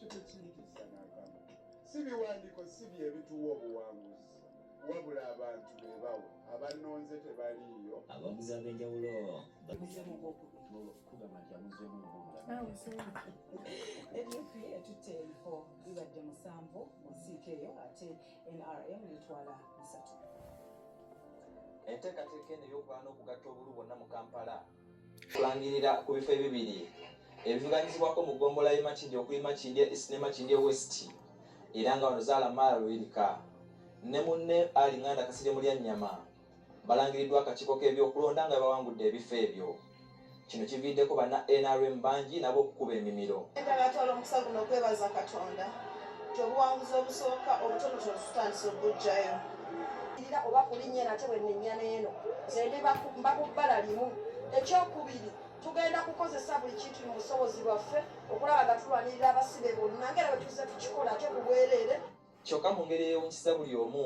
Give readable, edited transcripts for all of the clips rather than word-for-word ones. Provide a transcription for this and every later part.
Ekyo tekintiisa n'akamu. Si biwandiiko si bye bituwa obuwanguzi, wabula abantu be bawa. Abannonze tebaliiyo. Abawagizi ab'enjawulo NUP etutte ebifo bibadde musanvu mu nsiike eyo ate NRM netwala bisatu. Enteekateeka eno ey'okulwana n'okugatta obululu bwonna mu Kampala kulangirira ku bifo ebibiri ebivuganyizibwako mu ggombolola y'e Makindye okuli Makindye East ne Makindye West era nga wano Zaala Maala Luyirika ne munne Ali Nganda Kasirye Mulyannyama balangiriddwa akakiiko k'ebyokulonda nga bawangudde ebifo ebyo. Kino kiviiriddeko banna nrm bangi nabo okukuba emimiro. Njagala twala omukisa guno okwebaza Katonda nti obuwanguzi obusooka obutonotono tutandise obuggyayo. Era oba kulinnya nate bwe nninnya n'eno nze ndi mba ku bbala limu. Ekyokubiri tugenda kukozesa buli kintu mu busobozi bwaffe okulaba nga tulwanirira abasibe bonna ng'era bwe tuzze tukikola ate ku bwereere. Kyokka mu ngeri eyewunyisiza buli omu,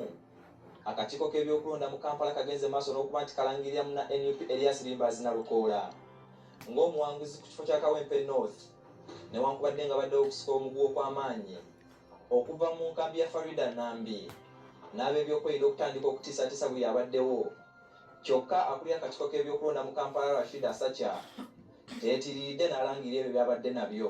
akakiiko k'ebyokulonda mu Kampala kagenze maaso n'okuba nti kalangirira munna nup Erias Luyimbaazi Nalukoola ng'omuwanguzi ku kifo kya Kawempe North newankubadde nga baddewo okusika omuguwa okw'amaanyi okuva mu nkambi ya Farida Nambi n'ab'ebyokwerinda okutandika okutiisatiisa buli abaddewo. Kyokka akulira akakiiko k'ebyokulonda mu Kampala Rashid Asacha teyeetiriridde n'alangirira ebyo by'abadde nabyo.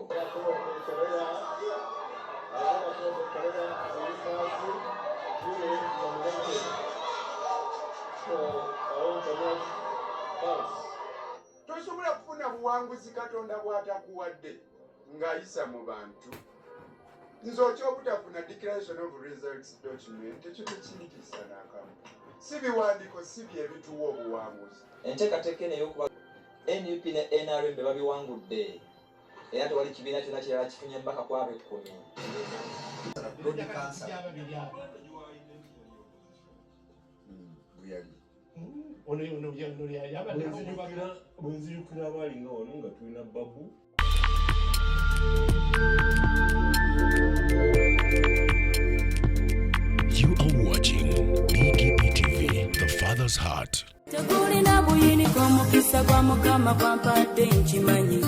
Tosobola kufuna buwanguzi Katonda bw'atakuwadde ng'ayisa mu bantu. Nze oky'obutafuna declaration of results document ekyo tekintiisa n'akamu. Si biwandiiko si bye bituwa obuwanguzi. Enteekateeka eno ey'okuba nup ne nrm be babiwangudde era tewali kibiina kyonna kirala kifunye mubaka ku abo ekkumi. Bwenzijukira abaali nga wano nga tulina Babu. You are watching BKP TV, the Father's Heart. Tegulina buyinike omukisa gwa Mukama gwampadde nkimanyi.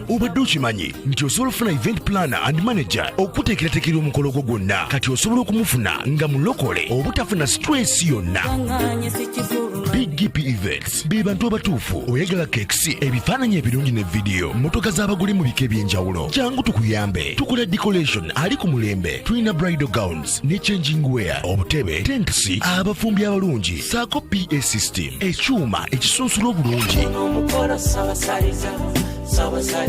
Obadde okimanyi nti osobola okufuna event planner and manager okuteekerateekera omukolo gwo gwonna? Kati osobola okumufuna nga mulokole obutafuna stress yonna. Baŋŋaanye sikifuluma. Big P Events be bantu abatuufu. Oyagala cakes, ebifaananyi ebirungi ne vidiyo, mmotoka z'abagole mu bika eby'enjawulo, jangu tukuyambe. Tukola decoration ali ku mulembe, tulina bridal gowns ne changing wear, obutebe, tents, abafumbi abalungi saako PA system, ekyuma ekisunsula obulungi.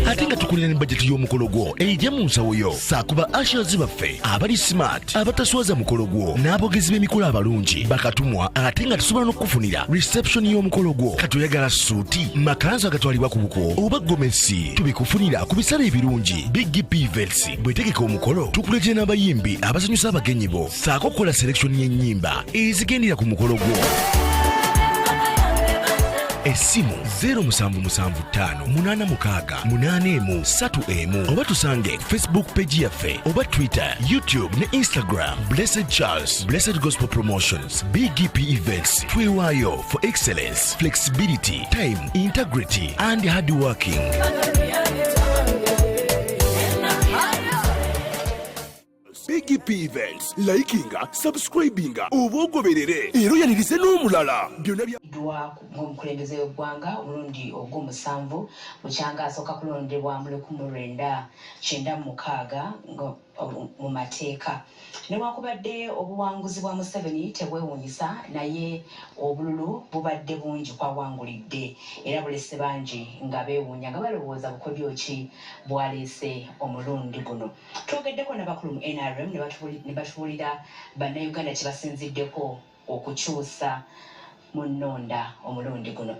Ate nga tukulira ne bajeti y'omukolo gwo ejja mu nsawo yo, saako ba ushers baffe abali smart abataswaza mukolo gwo n'abogezi b'emikolo abalungi bakatumwa. Ate nga tusobola n'okukufunira reception y'omukolo gwo. Kati oyagala suuti, makanzu agatwalibwa ku buko oba gomesi, tubikufunira ku bisale ebirungi. Big P Events bwetegeka omukolo tukuleetera n'abayimbi abasanyusa abagenyi bo, saako okukola selection y'ennyimba ezigendera ku mukolo gwo. Essimu 0775 86 81 31 oba tusange Facebook page yaffe oba Twitter, YouTube ne Instagram. Blessed Charles, Blessed Gospel Promotions, BGP Events, twewaayo for excellence, flexibility, time, integrity and hard working. Big P Events, likinga, subscribinga oba ogoberere era oyanirize n'omulala byonna bya Dwa ng'omukulembeze w'eggwanga omulundi ogw'omusanvu bukyanga asooka kulondebwa mu 1996 nga mu mateeka. Newankubadde obuwanguzi bwa Museveni tebwewuunyisa, naye obululu bubadde bungi kwawangulidde era bulese bangi nga beewuunya nga balowooza bukodyo ki bwaleese omulundi guno. Twogeddeko n'abakulu mu NRM ne batubuulira bannayuganda kye basinziddeko okukyusa mu nnonda omulundi guno.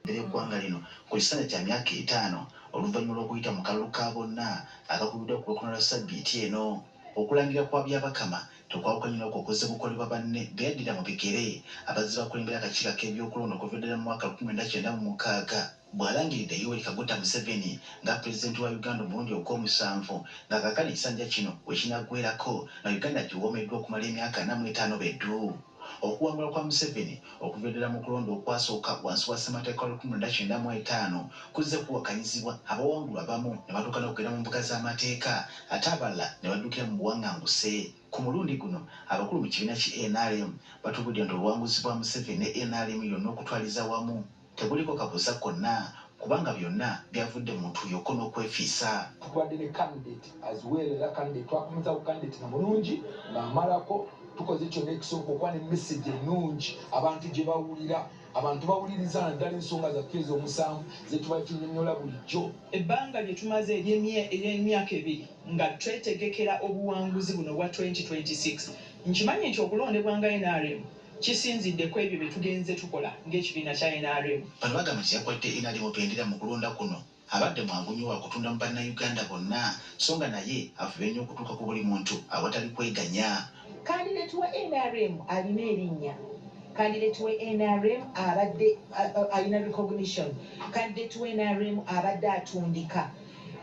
Eggwanga lino ku kisanja kya myaka 50 oluvannyuma lw'okuyita mu kalulu ka bonna akakubiddwa ku Lwokuna lwa ssabbiiti eno. Okulangira kwa Byabakama tekwawukanye n'okwo okuzze kukolebwa banne be yaddira mu bigere abazze bakulembera akakiiko ak'ebyokulonda okuva ddala mu mwaka 1996. Bw'alangiridde Yoweri Kaguta Museveni nga Pulezidenti wa Uganda omulundi ogw'omusanvu nga kaakano ekisanja kino we kinaggweerako nga Uganda giwoomeddwa okumala emyaka 45 beddu. Okuwangula kwa Museveni okuva ddala mu kulonda okwasooka wansi wa ssemateeka wa 1995 kuzze kuwakanyizibwa abawangulwa abamu ne batuuka n'okugenda mu mbuga z'amateeka ate abalala ne baddukira mu buwanganguse. Ku mulundi guno abakulu mu kibiina ki nrm batubudde nti obuwanguzi bwa Museveni ne nrm yonna okutwaliza wamu tebuliko kabuza konna kubanga byonna byavudde mu ntuuyo ko n'okwefiisa. Tubadde ne candidate as well, era candidate twakomezawo candidate nga mulungi ng'amalako. Tukoze kyonna ekisoboka okuba ne message ennungi abantu gye bawulira. Abantu bawuliriza naddala ensonga zaffe ezo omusanvu zetuba tunyonyola bulijjo. Ebbanga lye tumaze ery'emyaka 2 nga twetegekera obuwanguzi buno obwa 2026, nkimanyi nti okulondebwa nga NRM kisinzidde ku ebyo bye tugenze tukola ng'ekibiina kya NRM. Bano bagamba nti yakwadde NRM bendera mu kulonda kuno abadde mwangu nnyo wa kutunda mu bannayuganda bonna, so nga naye afube nnyo okutuuka ku buli muntu awatali kweganya. Candidate wa NRM alina erinnya, candidate wa NRM abadde alina recognition, candidate wa NRM abadde atundika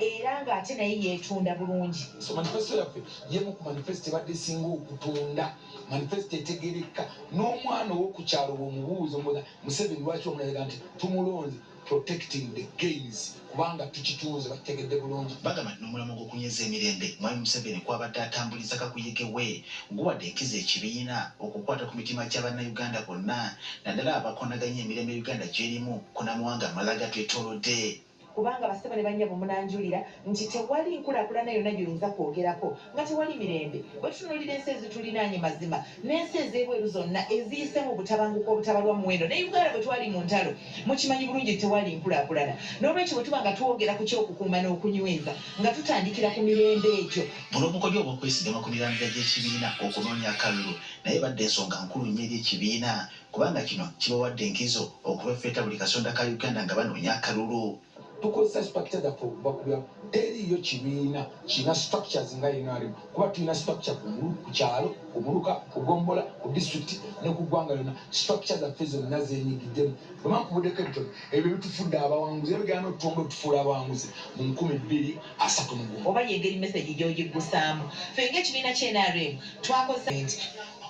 era ng'ate naye yeetunda bulungi. So manifesto yaffe yemu ku manifesto ebadde esinga okutunda, manifesto etegereka n'omwana ow'okukyalo. Bw'omubuuza omubuuza, "Museveni lwaki omulaga?" nti tumulonze protecting the gains, kubanga tukitunze, bakitegedde bulungi. Bagamba nti n'omulamwa gw'okunyweza emirembe Mwami Museveni kwabadde atambuliza kakuyege we guwadde enkizo ekibiina okukwata ku mitima gya bannayuganda bonna, naddala abakonaganya emirembe Uganda gy'erimu ku n'amawanga amalala gatwetoolodde. Kubanga bassebo ne bannyabo, munanjulira nti tewali nkulaakulana yonna gy'oyinza kwogerako nga tewali mirembe. Bwe tutunuulira ensi ezitulinaanye, mazima n'ensi ez'ebweru zonna eziyise mu butabanguko obutabalwa muwendo, ne Uganda bwe twali mu ntalo, mukimanyi bulungi tewali nkulaakulana. N'olwekyo bwe tuba nga twogera ku ky'okukuuma n'okunyweza, nga tutandikira ku mirembe egyo. Buno obukodyo obw'okwesigama ku mirandira gy'ekibiina okunoonya akalulu naye badde ensonga nkulu nnyo eri ekibiina, kubanga kino kibawadde enkizo okubafeeta buli kasonda ka Uganda nga banoonya akalulu. Tukozesa structure zaffe okuva ku byalo. Teriiyo kibiina kirina structures nga NRM, kuba tulina structure ku kyalo, ku muluka, ku gombola, ku district ne ku ggwanga lyonna. Structure zaffe zonna zenyigiddemu. Bwema nkubuddeko ebitono, ebyo bitufudde abawanguzi era bigenda n'otutonga otufuula abawanguzi mu 2031. Oba yengeri message gy'ogiggusaamu, ffe ng'ekibiina kya NRM twakoze nti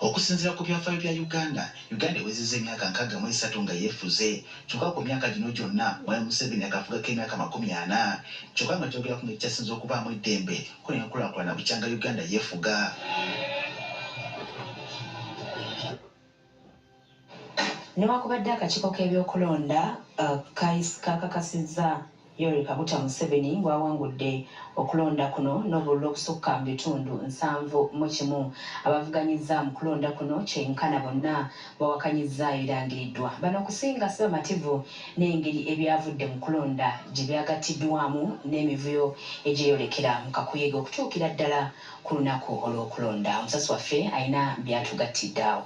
Okusinziira ku byafaayo bya Uganda, Uganda ewezezza emyaka 63 nga yeefuze, kyokka ku myaka gino gyonna Mwami Museveni akafugako emyaka 40, kyokka nga kyogerako ng'ekikyasinze okubaamu eddembe ko n'enkulaakulana bukyanga Uganda yeefuga. Newankubadde akakiiko k'ebyokulonda kakakasizza Yoweri Kaguta Museveni ng'awangudde okulonda kuno n'obululu obusukka mu bitundu 71, abavuganyizza mu kulonda kuno kyenkana bonna bawakanyizza ebirangiriddwa. Bano okusinga si bamativu n'engeri ebyavudde mu kulonda gye byagattiddwamu n'emivuyo egyeyolekera mu kakuyege okutuukira ddala ku lunaku olw'okulonda. Omusasi waffe alina byatugattidde awo.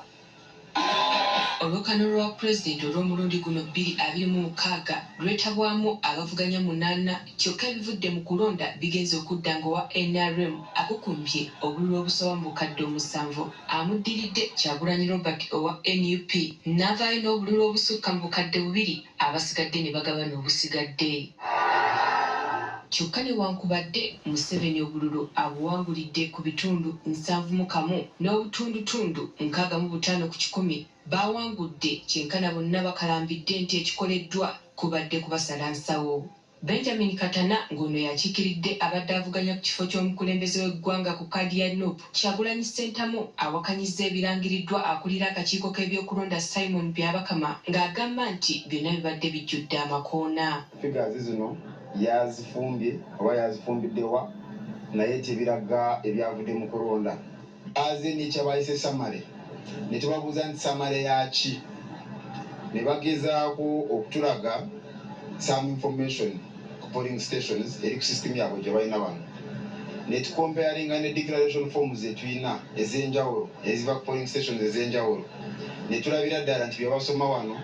Olwokano lwa pulezidenti olw'omulundi guno 2026 lwetabwamu abavuganya munaana, kyokka ebivudde mu kulonda bigenze okudda ng'owa NRM akukumbye obululu obusoba mu 7000. Amuddiridde Kyagulanyi Robert owa NUP n'avaayo n'obululu obusukka mu 2000, abasigadde ne bagabana obusigadde. Kyokka newankubadde Museveni obululu abuwangulidde ku bitundu 71 n'obutundutundu 65 ku kikumi, baawangudde kyenkana bonna bakalambidde nti ekikoleddwa kubadde kubasala nsawo. Benjamin Katana, ng'ono yakiikiridde abadde avuganya ku kifo ky'omukulembeze w'eggwanga ku kaadi ya NUP, Kyagulanyi Ssentamu, awakanyizza ebirangiriddwa akulira akakiiko k'ebyokulonda Simon Byabakama, ng'agamba nti byonna bibadde bijjudde amakoona. Figures zino yazifumbye oba yazifumbiddewa, naye tebiraga ebyavudde mu kulonda. Aze nekyabayise summary, ne tubabuuza nti summary yaki, ne bagezaako okutulaga some information ku polling stations eri ku system yaabwe gye balina wano, ne tucomparinga ne declaration forms zetulina ez'enjawulo eziva ku polling stations ez'enjawulo, ne tulabira ddala nti byebasoma wano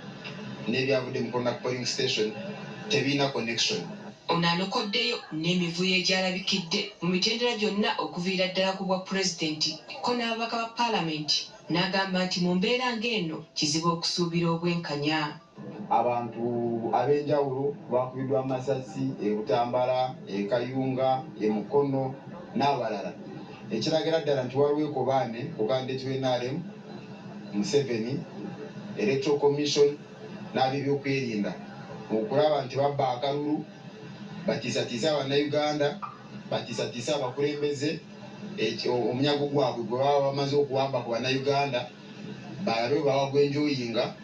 n'ebyavudde mu kulonda ku polling station tebirina connection. Ono anokoddeyo n'emivuyo egyalabikidde mu mitendera gyonna okuviira ddala ku bwa pulezidenti ko n'ababaka ba paalamenti, n'agamba nti mu mbeera ng'eno kizibu okusuubira obwenkanya. Abantu ab'enjawulo bakubiddwa amasasi e Butambala, e Kayunga, e Mukono n'abalala, ekiragira ddala nti waliwo ekobaane ku candidate w'NRM Museveni, Electoral Commission n'ab'ebyokwerinda okulaba nti babba akalulu, batiisatiisa Abannayuganda, batiisatiisa abakulembeze omunyago gwabwe gwe baba bamaze okuwamba ku Bannayuganda, balabe bwe baba gwenjoyinga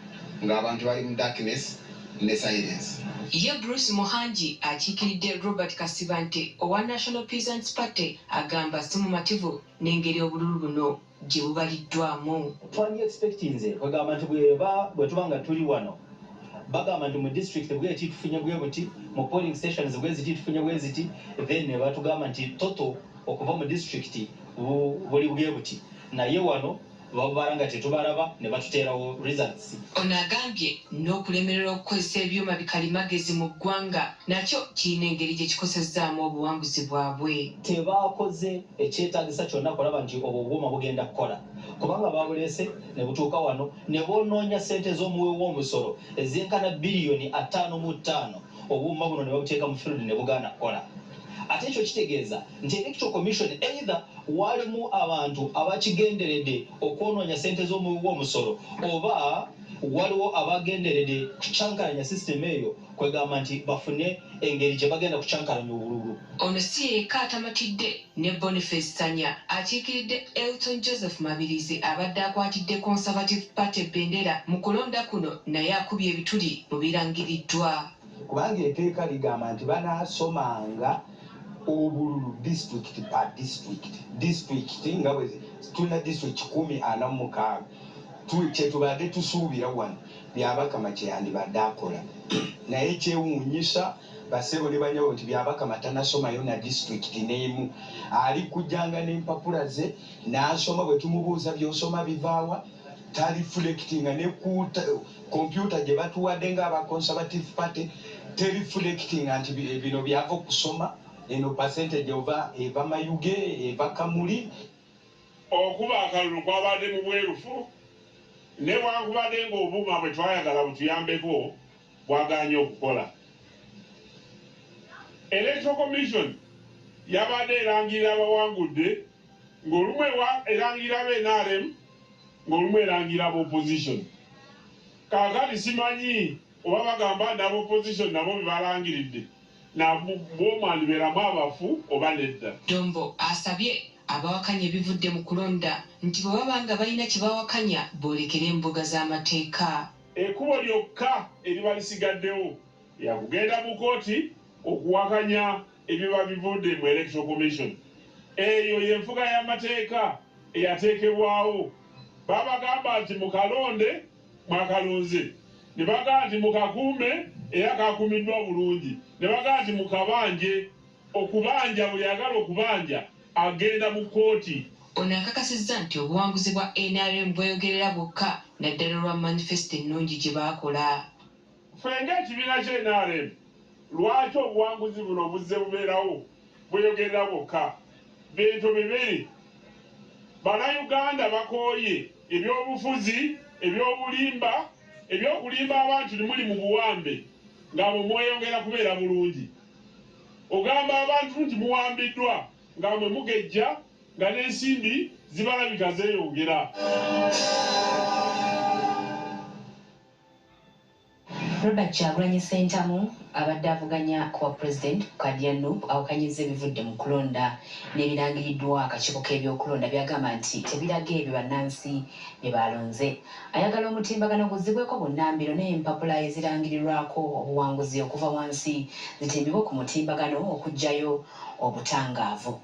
ng'abantu bali mu darkness ne silence. Ye Bruce Muhangi akiikiridde Robert Kasibante owa National Peasants Party agamba si mumativu n'engeri obululu buno gye bubaliddwamu. Twali expectinze kwegamba nti bweba bwetuba nga tuli wano bagamba nti mu district bweti tufunye bwe buti, mu polling stations bwe ziti tufunye bwe ziti, then ne batugamba nti total okuva mu district buli bwe buti, naye wano babubala nga tetubalaba ne batuteerawo results. Ono agambye n'okulemererwa okukozesa ebyuma bikalimagezi mu ggwanga nakyo kirina engeri gye kikosezzaamu obuwanguzi bwabwe. Tebakoze ekyetaagisa kyonna kulaba nti obwo obuuma bugenda kukola, kubanga babuleese ne butuuka wano ne bonoonya ssente z'omuwi w'omusolo ezenkana biliyoni 55, obuuma buno ne babuteeka mu field ne bugaana kukola. Ate ekyo kitegeeza nti Electoral Commission either walimu abantu abakigenderedde okwonoonya ssente z'omuwi w'omusolo, oba waliwo abagenderedde kucankalanya system eyo, kwegamba nti bafune engeri gye bagenda kucankalanya obululu. Ono si yekka atamatidde, ne Boniface Sanya akiikiridde Elton Joseph Mabirizi abadde akwatidde Conservative Party bendera mu kulonda kuno, naye akubye ebituli mu birangiriddwa. Kubanga etteeka ligamba nti banaasomanga obululu district per district, district nga bwe tulina district 146, kyetubadde tusuubira wano Byabakama kyeyandibadde akola, naye kyewuunyisa basebo ne banyabo nti Byabakama tanasomayo na district n'emu. Ali kujjanga n'empapula ze n'asoma, bwe tumubuuza by'osoma bivaawa tareflectinga, ne ku kompyuta gye batuwadde ng'aba Conservative Party tereflectinga nti bino byava okusoma eno percentage ova eva Mayuge eva Kamuli. Okuba akalulu kwabadde mu bwerufu, newankubadde ng'obuuma bwe twayagala butuyambeko bwagaanye okukola. Electoral Commission yabadde erangirira abawangudde ng'olumu erangirira aba NRM, ng'olumu erangirira aba opposition. Kaakati simanyi oba bagamba n'aba opposition nabo bye balangiridde nabwomwandibeeramu abafu oba nedda. Dombo asabye abawakanya ebivudde mu kulonda nti bwe baba nga balina kye bawakanya boolekere embuga z'amateeka. Ekkubo lyokka eriba lisigaddewo lyakugenda mu kooti okuwakanya ebiba bivudde mu Electoral Commission. Eyo y'enfuga y'amateeka eyateekebwawo. Babagamba nti mukalonde, mwakalonze, ne bagamba nti mukakuume, era kakuumiddwa bulungi, ne bagamba nti mukabanje. Okubanja, buli agala okubanja agenda mu kkooti. Ono akakasizza nti obuwanguzi bwa NRM bweyogerera bwokka, naddala olwa manifesito ennungi gye baakola. Ffe ng'ekibiina kya NRM, lwaki obuwanguzi buno buzze bubeerawo bweyogerera bwokka? Bintu bibiri: Bannayuganda bakooye ebyobufuzi ebyobulimba, ebyokulimba abantu nimuli mu buwambe nga mwe mweyongera kubeera bulungi. Ogamba abantu nti muwambiddwa nga mwe mugejja, nga n'ensimbi zibalabika zeeyongera. Robert Kyagulanyi Ssentamu abadde avuganya ku bwa president ku kaadi ya NUP awakanyizza ebivudde mu kulonda n'ebirangiriddwa akakiiko k'ebyokulonda byagamba nti tebiraga ebyo bannansi bye balonze. Ayagala omutimbagano guzzibweko bunnambiro n'empapula ezirangirirwako obuwanguzi okuva wansi zitimbibwe ku mutimbagano okuggyayo obutangaavu.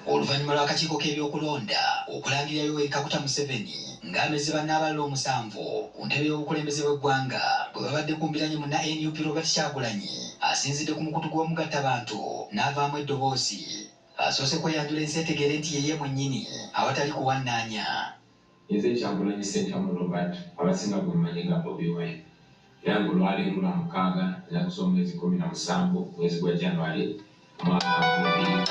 Oluvannyuma lw'akakiiko k'ebyokulonda okulangirira Yoweri Kaguta Museveni ng'ameze bannaabalala 7 ku ntebe y'obukulembeze bw'eggwanga, bwe babadde kumbiranye munna NUP Robert Kyagulanyi asinzidde ku mukutu gw'omugattabantu n'avaamu eddoboozi. Asoose kweyanjula ensi etegeere nti yeye mwennyini awatali kuwannaanya. Nze Kyagulanyi Ssentamu Robert, abasinga gwe mumanyi nga Bobi Wine, era ng'olwaleero lwa mukaaga, ennaku z'omwezi 17, mwezi gwa January, omwaka 2000.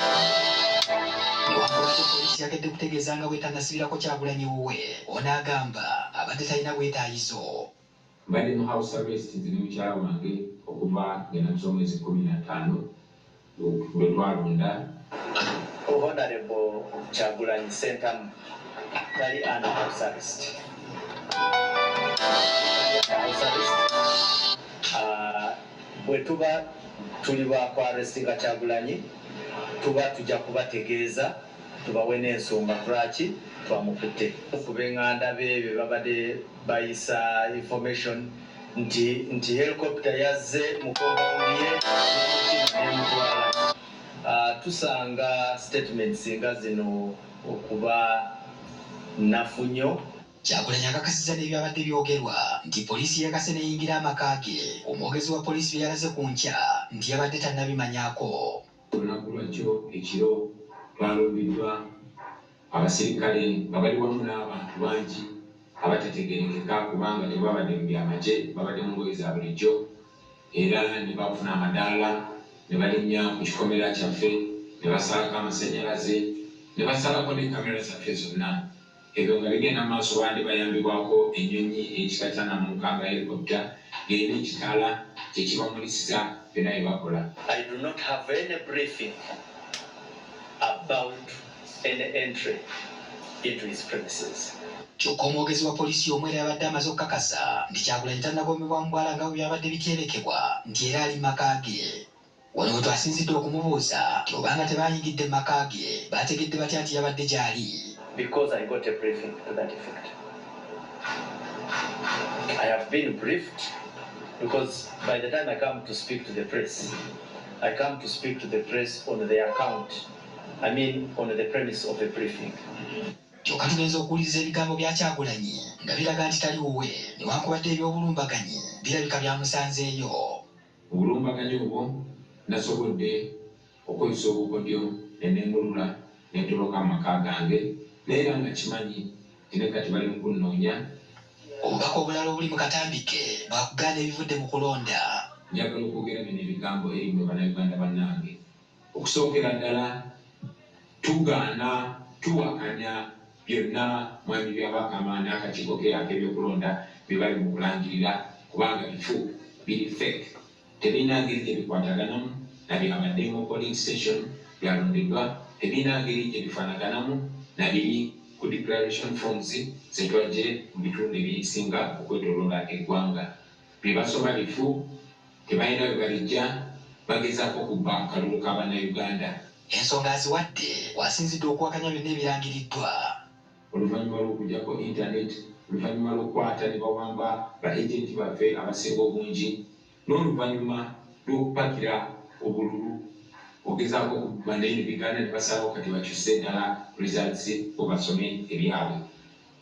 Newankubadde poliisi yakedde kutegeeza nga bw'etannasibirako Kyagulanyi wuwe, ono agamba abadde talina bwetaayizo. Mbadde mu house arrest nze ne mukyala wange okuva ng'ennaku z'omwezi 15 lwe twalonda. Honorable Kyagulanyi Ssentamu tali under house arrest. House arrest. Bwe tuba tuli ba ku arrestinga Kyagulanyi, tuba tujja kubategeeza, tubawe n'ensonga lwaki twamukutte. Ku b'enganda be be babadde bayisa information nti helicopter yazze mu compound ye nemutwala. Tusanga statements nga zino okuba nnafu nnyo. Kyagulanyi akakasizza n'ebyabadde byogerwa nti poliisi yakase n'eyingira amaka ge. Omwogezi wa poliisi bye yalaze ku nkya nti yabadde tannabimanyaako. Olunaku lwajjo ekiro twalumbiddwa abasirikale nga bali wamu n'abantu bangi abatategeerekeka, kubanga tebabadde mu byamagye, babadde mu ngoye za bulijjo, era ne bafuna amadaala ne balinnya ku kikomera kyaffe ne basalako amasannyalaze ne basalako ne kamera zaffe zonna. Ebyo nga bigenda mu maaso, bandi bayambibwako ennyonyi ekika kya namunkanga helicopter ng'erina ekitaala kye kibamulisiza byonna bye bakola. I do not have any briefing about any entry into his premises. Kyokka omwogezi wa poliisi y'omu era yabadde amaze okukakasa nti Kyagulanyi tannagomebwa mu bwala nga bwe byabadde biteeberekebwa, nti era ali mu maka ge. Wano we twasinzidde okumubuuza nti obanga tebayingidde mu maka ge, baategedde batya nti yabadde gy'ali? Because I got a briefing to that effect. I have been briefed because by the time I come to speak to the press, I come to speak to the press on the account, I mean on the premise of a briefing. Kyokka tugenza okuwuliriza ebigambo bya Kyagulanyi nga biraga nti tali wuwe, newankubadde eby'obulumbaganyi birabika byamusanzeeyo. Obulumbaganyi obwo nasobodde okukozesa obukodyo ne neemulula ne ntoloka amaka gange, naye era nga kimanyi nti ne kati bali mu kunnoonya. Obubaka obulala obuli mu katambi ke bwakugaana ebivudde mu kulonda. Njagala okwogera bino ebigambo eri mmwe Bannayuganda bannange. Okusookera ddala, tugaana, tuwakanya byonna Mwami Byabakama n'akakiiko ke ak'ebyokulonda bye bali mu kulangirira, kubanga bifu, biri fake, tebirina ngeri gye bikwataganamu na byabadde mu polling station byalondeddwa, tebirina ngeri gye bifaanaganamu na biri ku declaration forms ze twajje mu bitundu ebisinga okwetooloola eggwanga. Bye basoma bifu, tebalina we babijja, bagezaako kubba akalulu ka Bannayuganda. Ensonga aziwadde wasinzidde okuwakanya byonna ebirangiriddwa. Oluvannyuma lw'okuggyako internet, oluvannyuma lw'okukwata ne bawamba ba agenti baffe abasinga obungi, n'oluvannyuma lw'okupakira obululu ogezaako okuba naye ne bigaana, ne basalawo kati bakyuse ddala results bo basome ebyabwe.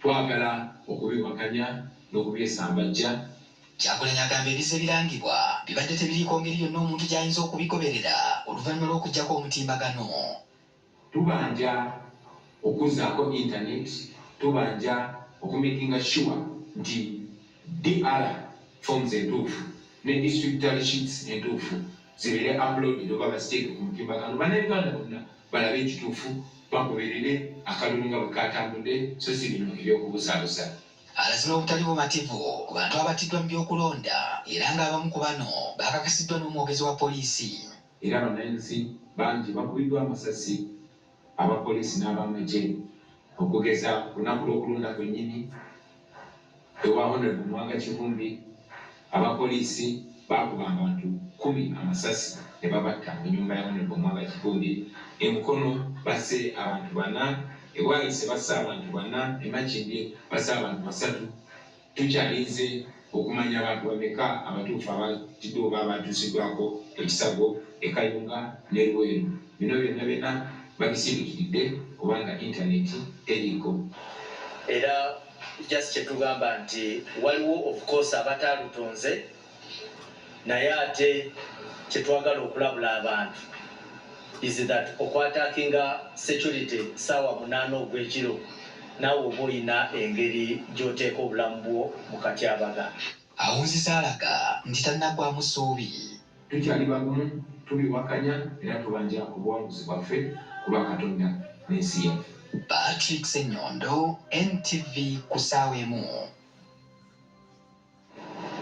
Twagala okubiwakanya n'okubyesambajja. Kyagulanyi agamba ebizze birangibwa bibadde tebiriiko ngeri yonna omuntu gy'ayinza okubigoberera oluvannyuma lw'okuggyako omutimbagano. Tubanja okuzzaako internet, tubanja okumakinga sure nti DR forms entuufu ne district tally sheets entuufu zibeere uploaded oba baziteeke ku mutimbagano, Bannayuganda bonna balabe ekituufu, bagoberere akalulu nga bwe katambudde, so si bino ebyokubusaabusa. Alaze n'obutali bumativu ku bantu abattiddwa mu by'okulonda, era ng'abamu ku bano bakakasiddwa n'omwogezi wa poliisi. Era bannansi bangi bakubiddwa amasasi abapoliisi n'abamagye, okugeza ku lunaku lw'okulonda kwennyini ewa Honorable Muwanga Kivumbi, abapoliisi baakuba abantu 10 amasasi ne babatta mu nnyumba ya Honorable Muwanga Kivumbi. E Mukono basse abantu bana, e Bwaise basse abantu bana, e Makindye basse abantu basatu. Tukyalinze okumanya abantu bameka abatuufu abattiddwa oba abatuusiddwako ekisago e Kayunga ne Luweero. Bino byonna byonna babisibikiridde kubanga intaneti teriiko. Era just kyetugamba nti waliwo of course abataalutonze, naye ate kyetwagala okulabula abantu is that okwattackinga security saawa 8 ogw'ekiro, naawe oba oyina engeri gy'oteeka obulamu bwo mu katyabaga. Awunzisa alaga nti tannaggwamu ssuubi. Tukyali bagumu, tubiwakanya era tubanja obuwanguzi bwaffe ku lwa Katonda n'ensi yaffe. Patrick Ssenyondo, NTV, ku ssaawa 1.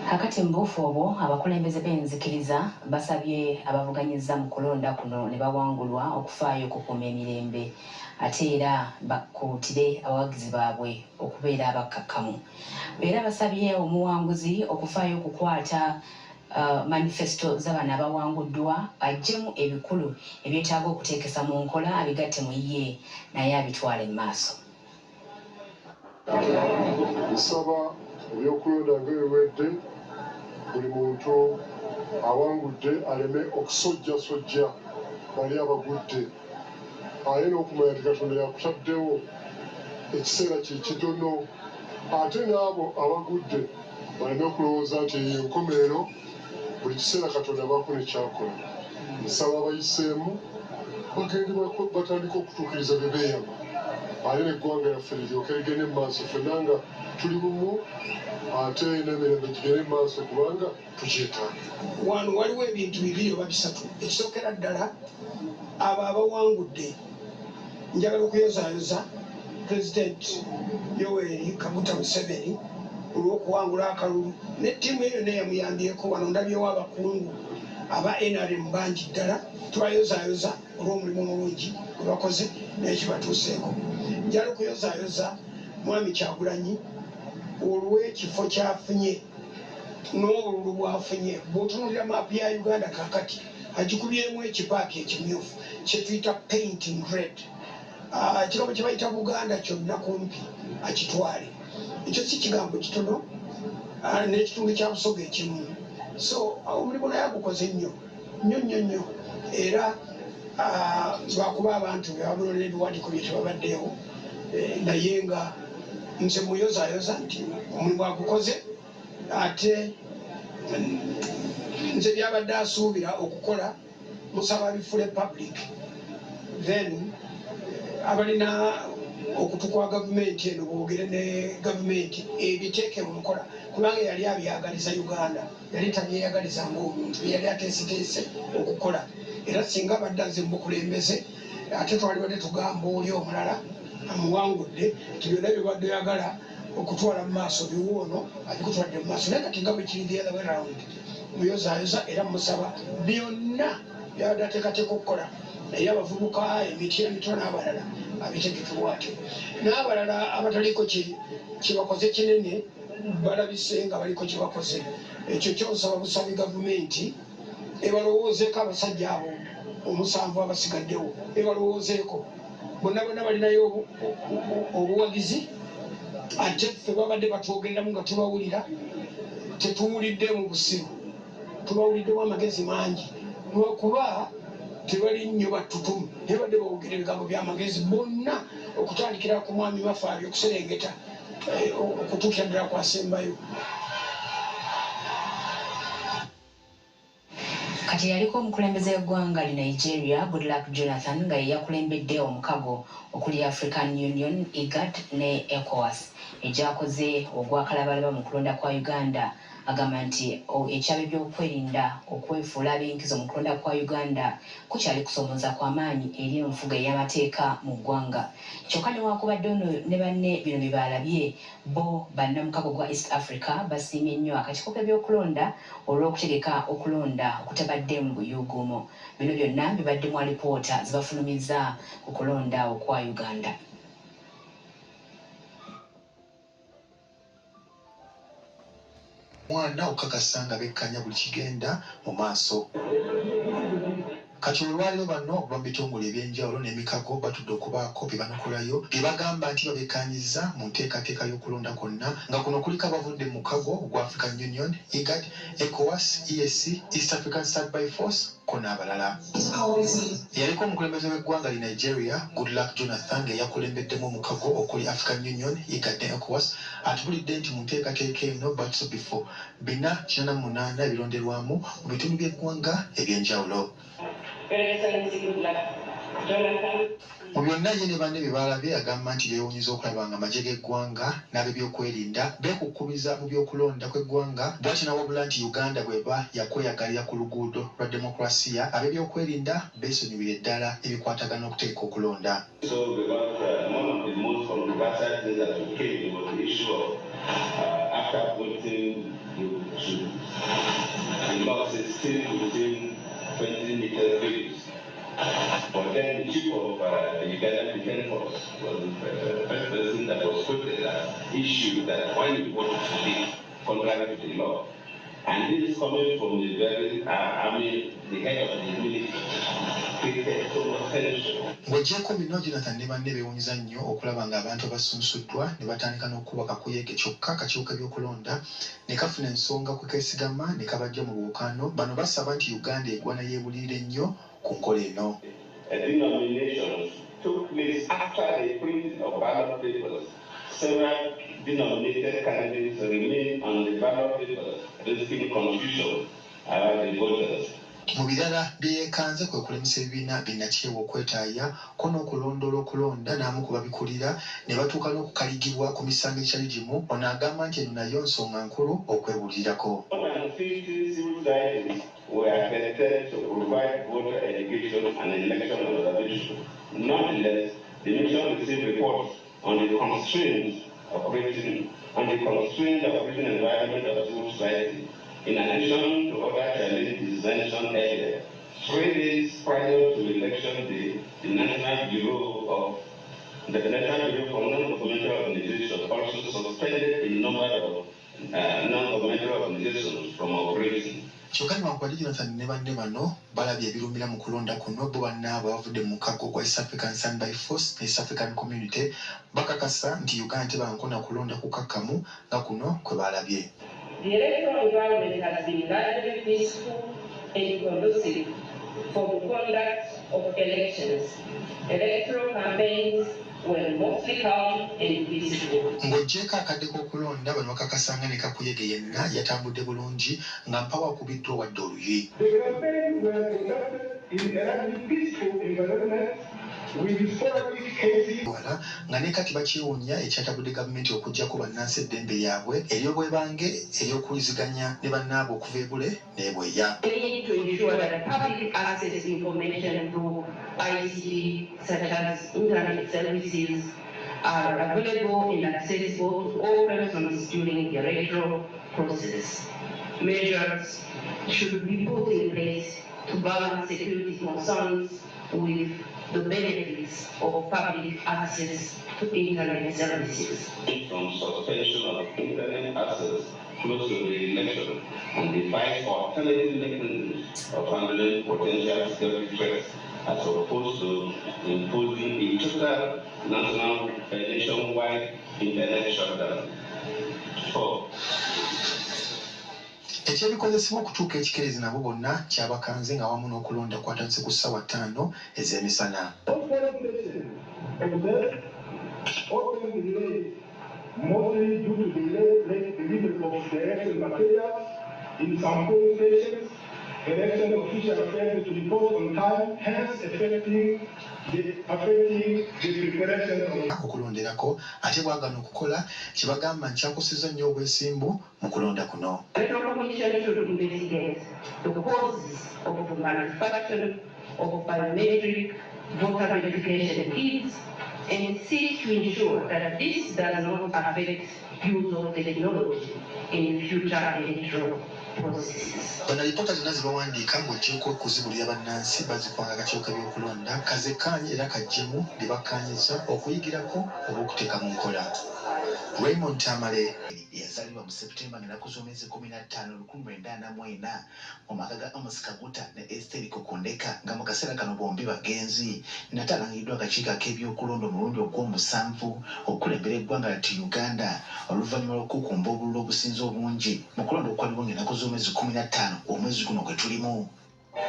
Kakati mu buufu obwo, abakulembeze b'enzikiriza basabye abavuganyizza mu kulonda kuno ne bawangulwa okufaayo okukuuma emirembe, ate era bakuutire abawagizi baabwe okubeera abakkakkamu. Era basabye omuwanguzi okufaayo okukwata manifesto z'abano abawanguddwa, aggyemu ebikulu ebyetaaga okuteekesa mu nkola, abigatte mu ye naye abitwale mu maaso. Nsaba ebyokulonda nga biwedde, buli muntu awangudde aleme okusojjasojja bali abagudde, aye n'okumanya nti Katonda yakutaddewo ekiseera kye kitono, ate n'abo abagudde baleme okulowooza nti eyo enkomerero. Buli kiseera Katonda abaako ne kyakola. Nsaba abayiseemu bagende batandike okutuukiriza bye beeyama, ate n'eggwanga lyaffe liryoke ligende mu maaso ffenna nga tuli bumu, ate n'emirembe gigende mu maaso kubanga tugyetaaga. Wano waliwo ebintu bibiri oba bisatu. Ekisookera ddala, abo abawangudde, njagala okuyozaayoza Pulezidenti Yoweri Kaguta Museveni olw'okuwangula akalulu ne ttiimu eyo yonna eyamuyambyeko. Wano ndabyewo abakungu aba NRM bangi ddala, tubayozaayoza olw'omulimu omulungi gwe bakoze naye kibatuuseeko. Njagala okuyozaayoza Mwami Kyagulanyi olw'ekifo kyafunye n'obululu bwafunye. Bw'otunuulira maapu ya Uganda kaakati, agikubyemu ekipaaki ekimyufu kyetuyita painting red. Ekigambo kye bayita Buganda kyonna kumpi akitwale. Ekyo si kigambo kitono, n'ekitundu kya Busoga ekimu. So omulimu naye agukoze nnyo nnyo nnyo nnyo, era lwakuba abantu be bamunonera ebiwandiiko bye tebabaddeewo, naye nga nze muyozaayoza nti omulimu agukoze, ate nze byabadde asuubira okukola musaba abifule public, then abalina okutu kwa gavumenti eno boogere ne gavumenti ebiteeke mu nkola, kubanga yali abyagaliza Uganda, yali tabyeyagaliza ng'omuntu. Yali ateeseteese okukola, era singa abadde aze mu bukulembeze, ate twalibadde tugamba oli omulala amuwangudde nti byonna byobadde oyagala okutwala mu maaso biwoono abikutwadde mu maaso. Naye kati nga bwe kiri the other way round, muyozaayoza era musaba byonna byabadde ateekateeka okukola naye abavubuka, emiti emito n'abalala abitegeke bwatyo, n'abalala abataliko kyebakoze kinene balabise nga baliko kyebakoze. Ekyo kyonsaba busabi gavumenti ebalowoozeeko, abasajja abo omusanvu abasigaddewo ebalowoozeeko. Bonna bonna balinayo obuwagizi, ate ffe babadde batwogereramu nga tubawulira, tetuwulidde mu busiru, tubawuliddemu amagezi mangi, lwakuba tebali nnyo batutumu, naye badde bawogera ebigambo by'amagezi bonna, okutandikira ku Mwami Mafaabi okuserengeta okutuukira ddala kwasembayo. Kati yaliko omukulembeze w'eggwanga li Nigeria, Goodluck Jonathan, nga ye yakulembedde omukago okuli African Union, IGAD ne ECOWAS egyakoze ogwakalabalaba mu kulonda kwa Uganda, agamba nti ekyabebyokwerinda okwefuula ab'enkizo mu kulonda kwa Uganda kukyali kusomooza kwa maanyi eri enfuga ey'amateeka mu ggwanga. Kyokka newankubadde ono ne banne bino bye baalabye, bo bannamukago gwa East Africa basiimye nnyo akakiiko k'ebyokulonda olw'okutegeka okulonda okutabadde mu buyuuguumo. Bino byonna bibadde mu alipoota zebafulumizza ku kulonda okwa Uganda. Mwana okukakasa nga bekkanya buli kigenda mu maaso. Kati olwaleero bano okuva mu bitongole ebyenjawulo n'emikago batudde okubaako byebanokolayo byebagamba nti babekkaanyizza mu nteekateeka y'okulonda kwonna nga kuno kuliko abavudde mu mukago ogwa African Union, IGAD, ECOWAS, EAC, East African Standby Force ko n'abalala. Eyaliko omukulembeze w'eggwanga li Nigeria, Goodluck Jonathan ng'eyakulembeddemu omukago okuli African Union, IGAD ne ECOWAS atubulidde nti mu nteekateeka eno batuse bifo 488 ebironderwamu mu bitundu by'eggwanga ebyenjawulo. Mu byonna ye ne banne bye baalabye agamba nti beewuunyizza okulaba nga amagye g'eggwanga n'abebyokwerinda beekukkubiza mu by'okulonda kw'eggwanga bwatyo n'awabula nti Uganda bw'eba yakweyagalira ku luguudo lwa demokulasiya ab'ebyokwerinda beesonyiwire ddala ebikwatagana n'okutegeka okulonda. So because one of the most controversial things that came was the issue of after voting, the to the boxes still within 20 meters radius. But then the chief of the Ugandan Defense Force was the first person that was quoted as issue that when you vote to be contrary to the law. And this is coming from the very army, the head of the military, created so much tension. Ng'oggyeeko bino, Jonathan ne banne beewuunyizza nnyo okulaba ng'abantu abasunsuddwa ne batandika n'okukuba kakuyege, kyokka akakiiko k'ebyokulonda ne kafuna ensonga kwe keesigama ne kabaggya mu buwukaano. Bano basaba nti Uganda egwana yeebulirire nnyo ku nkola eno. The nominations took place after the printing of ballot papers. Several denominated candidates remain on the ballot papers, risking confusion around the voters. Mu birala bye yeekanze kwe kulemesa ebibiina binnakyewa okwetaaya ko n'okulondoola okulonda n'amu ku babikulira ne batuuka n'okukaligibwa ku misango egitali gimu. Ono agamba nti eno nayo nsonga nkulu okwebuulirako. 150 civil societies were accredited to provide voter education and election observation. Nonetheless, the mission received reports on the constrained operating environment of civil society, in addition to other challenges mentioned earlier. 3 days prior to election day, the National Bureau for Non-Governmental Organizations also suspended a number of non-governmental organizations from operating. Kyokka newankubadde Jonathan ne banne bano balabye ebirumira mu kulonda kuno, bo bannaabwe bavudde mu mukago gwa East African Stand by Force ne East African Community bakakasa nti Uganda tebankona kulonda kukakkamu nga kuno kwe balabye. The electoral environment has been largely peaceful and conducive for the conduct of elections. Electoral campaigns were mostly calm and peaceful. Ng'oggyeeko akadde k'okulonda, bano bakakasanga ne kakuyege yenna yatambudde bulungi nga mpawo akubiddwa wadde oluyi. The campaigns were conducted in a largely peaceful environment with sporadic cases. Wala nga ne kati bakyewuunya ekyatabudde gavumenti okuggyako bannansi eddembe lyabwe ery'obwebange ery'okuwuliziganya ne bannaabwe okuva ebule n'ebweya. We need to ensure that public access information through ICT, such as internet services, are available and accessible to all persons during the electoral process. Measures should be put in place to balance security concerns with the benefits of public access to internet services. From suspension of internet access close to the election and devise alternative mechanisms of handling potential security threats as opposed to imposing a total national nationwide internet shutdown. Four. Ekyebikozesebwa okutuuka ekikeerezi nabo bonna kyabakanze nga wamu n'okulonda kwatandise ku ssaawa 5 ez'emisana. All polling stations observed open delays, mostly due to the late delivery of the election materials. In some polling stations, election officials failed to report on time, hence affecting the preparation of Okulonderako ate bwagana okukola kye bagamba nti kyakosezza nnyo obwesimbu mu kulonda kuno. The Electoral Commission should investigate the causes of the malfunction of biometric voter verification kits and seek to ensure that this does not affect use of the technology in future electoral processes. Bano alipoota zonna ze bawandiika ng'oggyeko okuzibulira bannansi bazikwanga akakiiko k'ebyokulonda kazekkaanye era kaggyemu bye bakkaanyizza okuyigirako oba okuteeka mu nkola. Raymond Tamale. Yazaalibwa mu Septemba ng'ennaku z'omwezi 15 1944 mu maka ga Amos Kaguta ne Esteri Kokondeka, nga mu kaseera kano bombi bagenzi. Nate alangiddwa akakiiko ak'ebyokulonda omulundi ogw'omusanvu okukulembera eggwanga lati Uganda, oluvannyuma lw'okukumba obululu obusinze obungi mu kulonda okwaliwo ng'ennaku z'omwezi 15 omwezi guno gwe tulimu.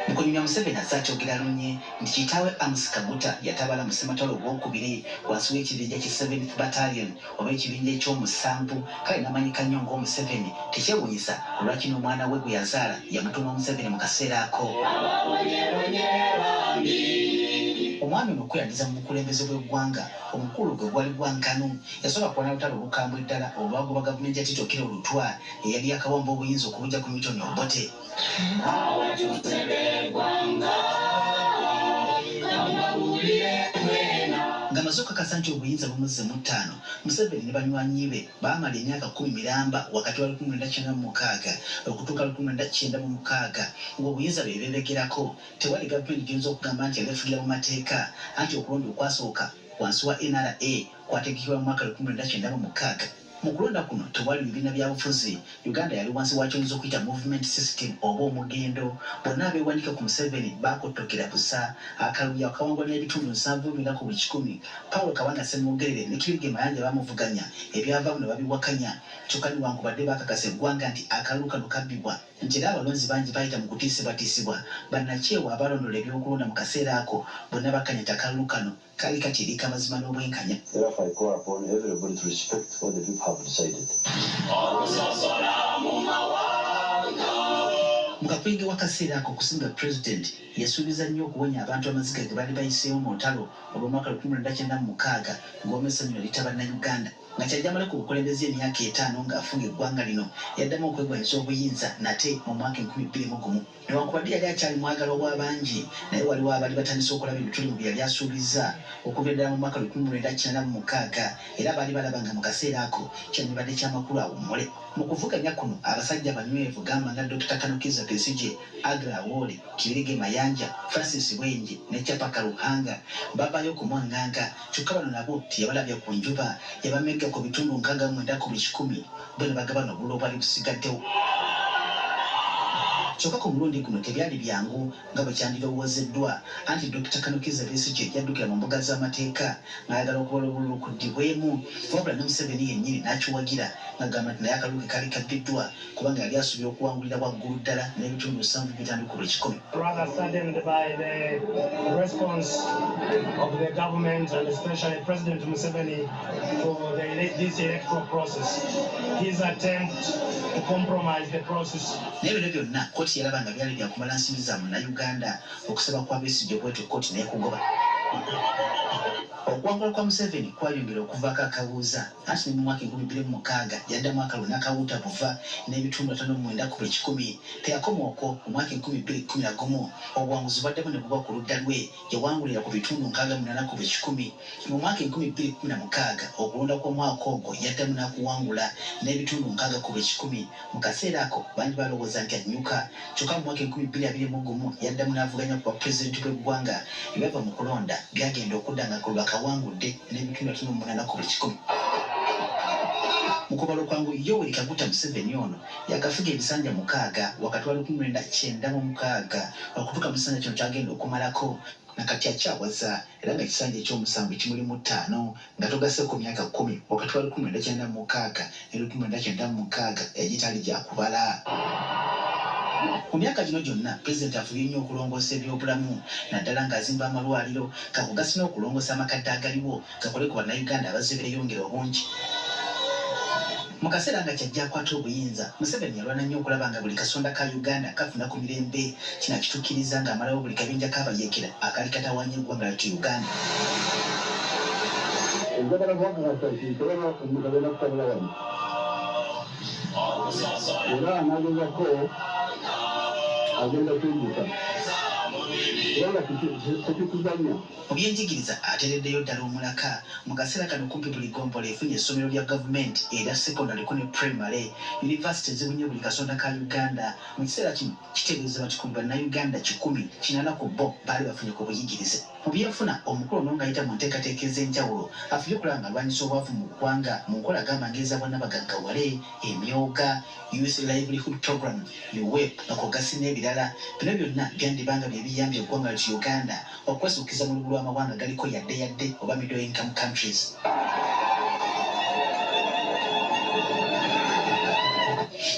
Mu kunyumya, Museveni azze akyogera lunye nti kitaawe Amos Kaguta yatabala mu ssematalo ogwokubiri wansi w'ekibinja ki 7th Battalion oba ekibinja ekyomusanvu, kale n'amanyika nnyo ng'Omuseveni. Tekyewuunyisa olwaki n'omwana we gwe yazaala yamutuuma Museveni mu kaseera ako. Omwami ono okweyandiza mu bukulembeze bw'eggwanga omukulu gwe gwali gwa nkanu, yasooka kulwana lutalo olukambwe ddala olwagoba gavumenti ya Tito Okello Lutwa eyali yakawamba obuyinza okubujja ku Milton Obote. Abatuuze b'eggwanga, kambabuulire mwena. Ng'amaze Ng'amaze okukakasa nti obuyinza bumuzze mu ttaano, Museveni ne banywanyi be baamala emyaka 10 miramba wakati wa 1996 okutuuka 1996 ng'obuyinza be beebegerako. Tewali gavumenti gy'oyinza okugamba nti yali efugira mu mateeka, anti okulonda okwasooka wansi wa NRA kwategekebwa mu mwaka 1996. Mu kulonda kuno tewali bibiina byabufuzi. Uganda yali wansi wa ky'oyinza okuyita movement system oba omugendo. Bonna abeewanika ku Museveni baakottokera busa. Akalulu yakawangula n'ebitundu 74 ku buli kikumi. Paul Kabanda Ssemwogerere ne Kibirige Mayanja bamuvuganya, ebyavaamu ne babiwakanya. Kyokka newankubadde baakakasa eggwanga nti akalulu kano kabbibwa, nti era abalonzi bangi baayita mu kutiisibwatiisibwa, bannakyewa abaalondoola ebyokulonda mu kaseera ako bonna bakkanya nti akalulu kano kaali katiiriika amazima n'obwenkanya. Therefore, I call upon everybody to respect what the people have decided. Okusosola mu mawanga. Mu kakuyege w'akaseera ako okusinga Pulezidenti yasuubiza nnyo okuwonya abantu amaziga ge baali bayiseemu mu lutalo olw'omwaka 1996 ng'omu essanyu ne litta Bannayuganda. Nga kyajja amale ku bukulembeze emyaka etaano ng'afuga eggwanga lino, yaddamu okwegwanyiza obuyinza nate mu mwaka 2001. Newankubadde yali akyali mwagalwa wa bangi, naye waliwo abaali batandise okulaba ebituli mu bye yali asuubizza okuviira ddala mu mwaka 1986 era baali balaba nga mu kaseera ako kyandibadde kya makulu awummule. Mu kuvuganya kuno abasajja abanywevu gamba nga Dokita Colonel Kizza Besigye, Aggrey Awori, Kibirige Mayanja, Francis Bwengye ne Chapa Karuhanga bavaayo okumwang'anga kyokka bano nabo teyabalabya ku njuba, yabamegga ku bitundu 69 ku buli kikumi bo ne bagabana obululu obwali busigaddewo. Kyokka ku mulundi guno tebyali byangu nga bwe kyandirowoozeddwa anti Dokita Colonel Kizza Besigye yaddukira mu mbuga z'amateeka ng'ayagala okubala obululu kuddibwemu wabula ne Museveni yennyini n'akiwagira ng'agamba nti naye akalulu ke kaali kabbiddwa kubanga yali asuubira okuwangulira waggulu ddala n'ebitundu 75 ku buli kikumi. Rather saddened by the response of the government and especially President Museveni for this electoral process. His attempt to compromise the process. Naye bino byonna kkooti yalaba nga byali byakumala nsimbi za Munnayuganda. Okusaba kwa Besigye bwetyo kkooti n'ekugoba. Okuwangula kwa Museveni kwayongera okuvaako akabuuza anti ne mu mwaka 2006 yaddamu akalulu n'akawuuta buva n'ebitundu 59 ku buli kikumi. Teyakoma okwo, mu mwaka 2011 obuwanguzi bwaddemu ne bugwa ku ludda lwe, yawangulira ku bitundu 68 ku buli kikumi. Mu mwaka 2016 okulonda kw'omwaka ogwo yaddamu n'akuwangula n'ebitundu 60 ku buli kikumi. Mu kaseera ako bangi balowooza nti annyuka, kyokka mu mwaka 2021 yaddamu n'avuganya ku bwapulezidenti bw'eggwanga. Ebyava mu kulonda byagenda okudda nga akalulu akawangudde n'ebitundu 58 ku buli kikumi. Mu kubala okwangu Yoweri Kaguta Museveni ono yakafuga ebisanja 6 wakati wa 1996 okutuuka mu kisanja kino ky'agenda okumalako na kati akyawaza era nga ekisanja ekyomusanvu kimuli mu ttaano nga togasseeko myaka 10 wakati wa 1996 ne 1996 egitali gya kubala. Mu myaka gino gyonna Pulezidenti afubye nnyo okulongoosa ebyobulamu naddala ng'azimba amalwaliro kakugasi n'okulongoosa amakadde agaliwo gakole ku Bannayuganda abazze beeyongera obungi. Mu kaseera nga kyajja akwata obuyinza, Museveni yalwana nnyo okulaba nga buli kasonda ka Uganda kafuna ku mirembe. Kino akituukiriza ng'amalawo buli kabinja k'abayeekera akaali katawaanya eggwanga lyattu Uganda. Njagala kubakakasa nti tewali omuntu agenda kutabula wano era anaagezako agenda kwejjusa kubanga tekituzannya. Mu byenjigiriza ateereddeyo ddala omulaka. Mu kaseera kano kumpi buli ggombolola efunye essomero lya gavumenti erya sekondale ko ne pulayimale. Yunivasite zibunye buli kasonda ka Uganda. Mu kiseera kino kiteeberezebwa nti ku Bannayuganda 180 ku bo baali bafunye ku buyigirize. Mu byenfuna omukulu ono ng'ayita mu nteekateeka ez'enjawulo afubye okulaba ng'alwanyisa obwavu mu ggwanga mu nkola agamba ng'eza bwannabagaggawale, emyoga, Youth Livelihood Program, UWEP, nga kw'ogasse n'ebirala. Bino byonna byandiba nga bye biyambye eggwanga lyattu Uganda okwesukkiza mu lubu lw'amawanga galiko yadde yadde oba middle income countries.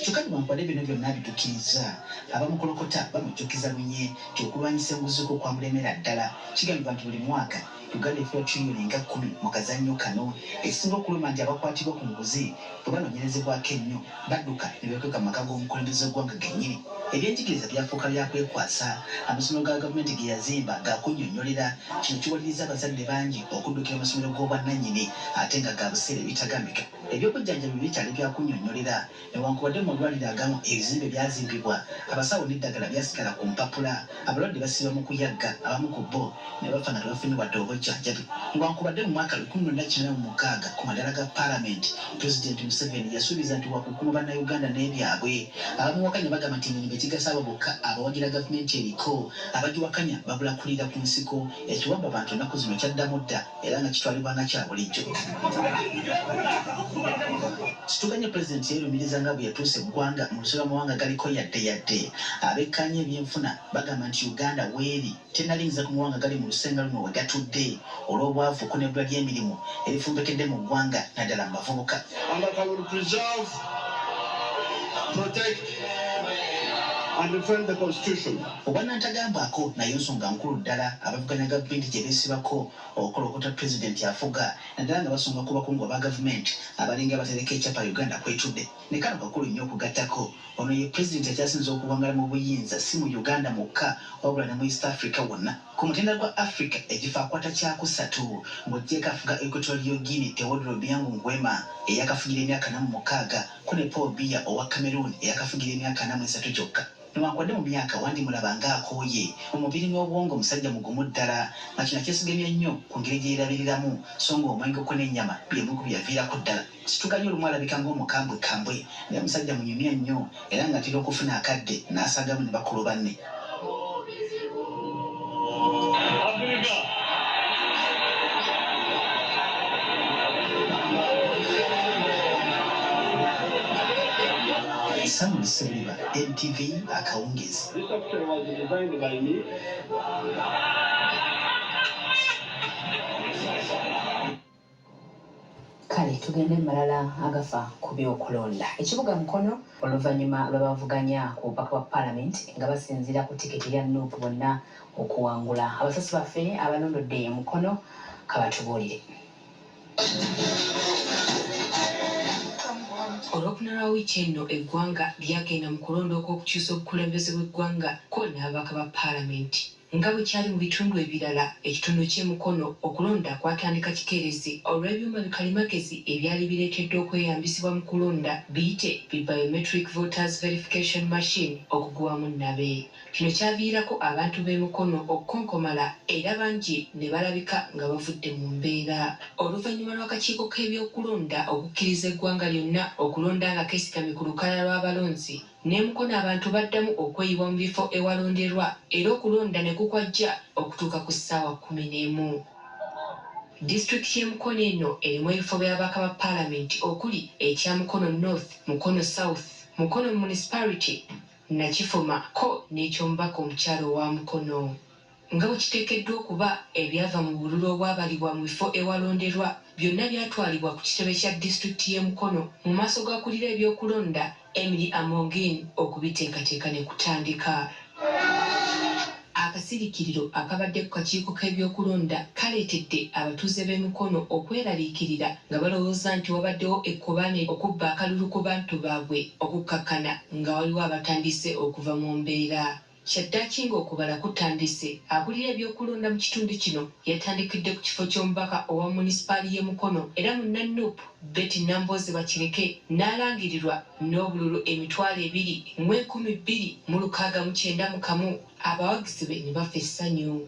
Kyokka newankubadde bino byonna abituukiriza, abamukolokota bamujjukiza lunye nti okulwanyisa enguzi kwo kwamulemera ddala. Kigambibwa nti buli mwaka Uganda efiirwa tiriyoni nga 10 mu kazannyo kano. Ekisinga okuluma nti abakwatibwa ku nguzi bwe banoonyerezebwako ennyo badduka ne beekweka mu maka g'omukulembeze w'eggwanga gennyini. Ebyenjigiriza byafuuka bya kwekwasa. Amasomero ga gavumenti ge yazimba ga kunnyonnyolera. Kino kiwalirizza abazadde bangi okuddukira amasomero g'obwannannyini ate nga ga buseere ebitagambika. Eby'obujjanjabi bikyali bya kunnyonnyolera. Newankubadde mu malwaliro agamu ebizimbe byazimbibwa, abasawo n'eddagala byasigala ku mpapula. Abalwadde basiiba mu kuyagga, abamu ku bo ne bafa nga tebafunye wadde obujjanjabi. Newankubadde mu mwaka 1986 ku madaala ga Palamenti, Pulezidenti Museveni yasuubiza nti wakukuuma Bannayuganda n'ebyabwe, abamuwakanya bagamba nti emirimu egigasa abo bokka abawagira gavumenti eriko, abagiwakanya babula kuliira ku nsiko. Ekiwamba bantu ennaku zino kyaddamu dda era nga kitwalibwa nga kya bulijjo. Situganye Pulezidenti yeerumiriza nga bwe yatuusa eggwanga mu lusu lw'amawanga galiko yadde yadde. Abekkaanya ebyenfuna bagamba nti Uganda weeri tennalingiza ku mawanga gali mu lusenga luno we gatudde olw'obwavu ko n'ebbula ly'emirimu erifumbekedde mu ggwanga naddala mu bavubuka. And that I will preserve, protect and defend the Constitution. Obwannantagambwako nayo nsonga nkulu ddala abavuganya gavumenti gye beesibako okukolokota Pulezidenti afuga naddala nga basonga ku bakungu aba gavumenti abalinga abatereka ekyapa Uganda kw'etudde. Ne kano kakulu nnyo okugattako ono ye Pulezidenti akyasinze okuwangala mu buyinza si mu Uganda mwokka wabula ne mu East Africa wonna. Ku mutendera gwa Africa ekifo akwata kyakusatu ng'oggyeeko afuga Equatorial Guinea Teodoro Obiang Nguema eyakafugira emyaka 46 ko ne Paul Biya owa Cameroon eyakafugira emyaka 43 gyokka. Newankubadde mu myaka wandimulaba ng'akooye, mu mubiri n'obwongo musajja mugumu ddala nga kino akyesigamya nnyo ku ngeri gye yeerabiriramu so ng'omwenge ko n'ennyama by'ebimu ku bye yaviirako ddala. Situganye olumu alabika ng'omukambwekambwe naye musajja munyumya nnyo era ng'atera okufuna akadde n'asaagamu ne bakulu banne. Samuel Ssebuliba, NTV, akawungeezi. This software was designed by me. Kale tugende mu malala agafa ku by'okulonda. Ekibuga Mukono oluvannyuma lw'abavuganya ku bubaka bwa Palamenti nga basinziira ku tikiti ya Nup bonna okuwangula. Abasasi baffe abalondodde e Mukono kabatubuulire. Olwokuna lwa wiiki eno eggwanga lyagenda mu kulonda okw'okukyusa obukulembeze bw'eggwanga ko n'ababaka ba Palamenti. Nga bwe kyali mu bitundu ebirala, ekitundu ky'e Mukono okulonda kwatandika kikeerezi olw'ebyuma bikalimagezi ebyali bireeteddwa okweyambisibwa mu kulonda biyite bi Biometric Voters Verification Machine okugwamu nnabe. Kino kyaviirako abantu b'e Mukono okukonkomala era bangi ne balabika nga bavudde mu mbeera. Oluvannyuma lw'akakiiko k'ebyokulonda okukkiriza eggwanga lyonna okulonda nga keesigamye ku lukalala lw'abalonzi, N'e Mukono abantu baddamu okweyiwa mu bifo ewalonderwa era okulonda ne kukwajja okutuuka ku ssaawa 11. Disitulikiti y'e Mukono eno erimu ebifo by'ababaka ba Palamenti okuli ekya Mukono North, Mukono South, Mukono Municipality, Nakifuma ko n'eky'omubaka omukyala owa Mukono. Nga bwe kiteekeddwa okuba, ebyava mu bululu obwabalibwa mu bifo ewalonderwa byonna byatwalibwa ku kitebe kya disitulikiti y'e Mukono mu maaso g'akulira ebyokulonda, Emily Amongin okubiteekateeka ne kutandika. Akasiriikiriro akabadde ku kakiiko k'ebyokulonda kaleetedde abatuuze b'e Mukono okweraliikirira nga balowooza nti wabaddewo ekkobaane okubba akalulu ku bantu baabwe okukkakkana nga waliwo abatandise okuva mu mbeera. Kyaddaaki ng'okubala kutandise, akulira ebyokulonda mu kitundu kino yatandikidde ku kifo ky'omubaka owa munisipaali y'e Mukono era munna nup Betty Nambooze Bakireke n'alangirirwa n'obululu 2,261 abawagizi be ne bafa essanyu.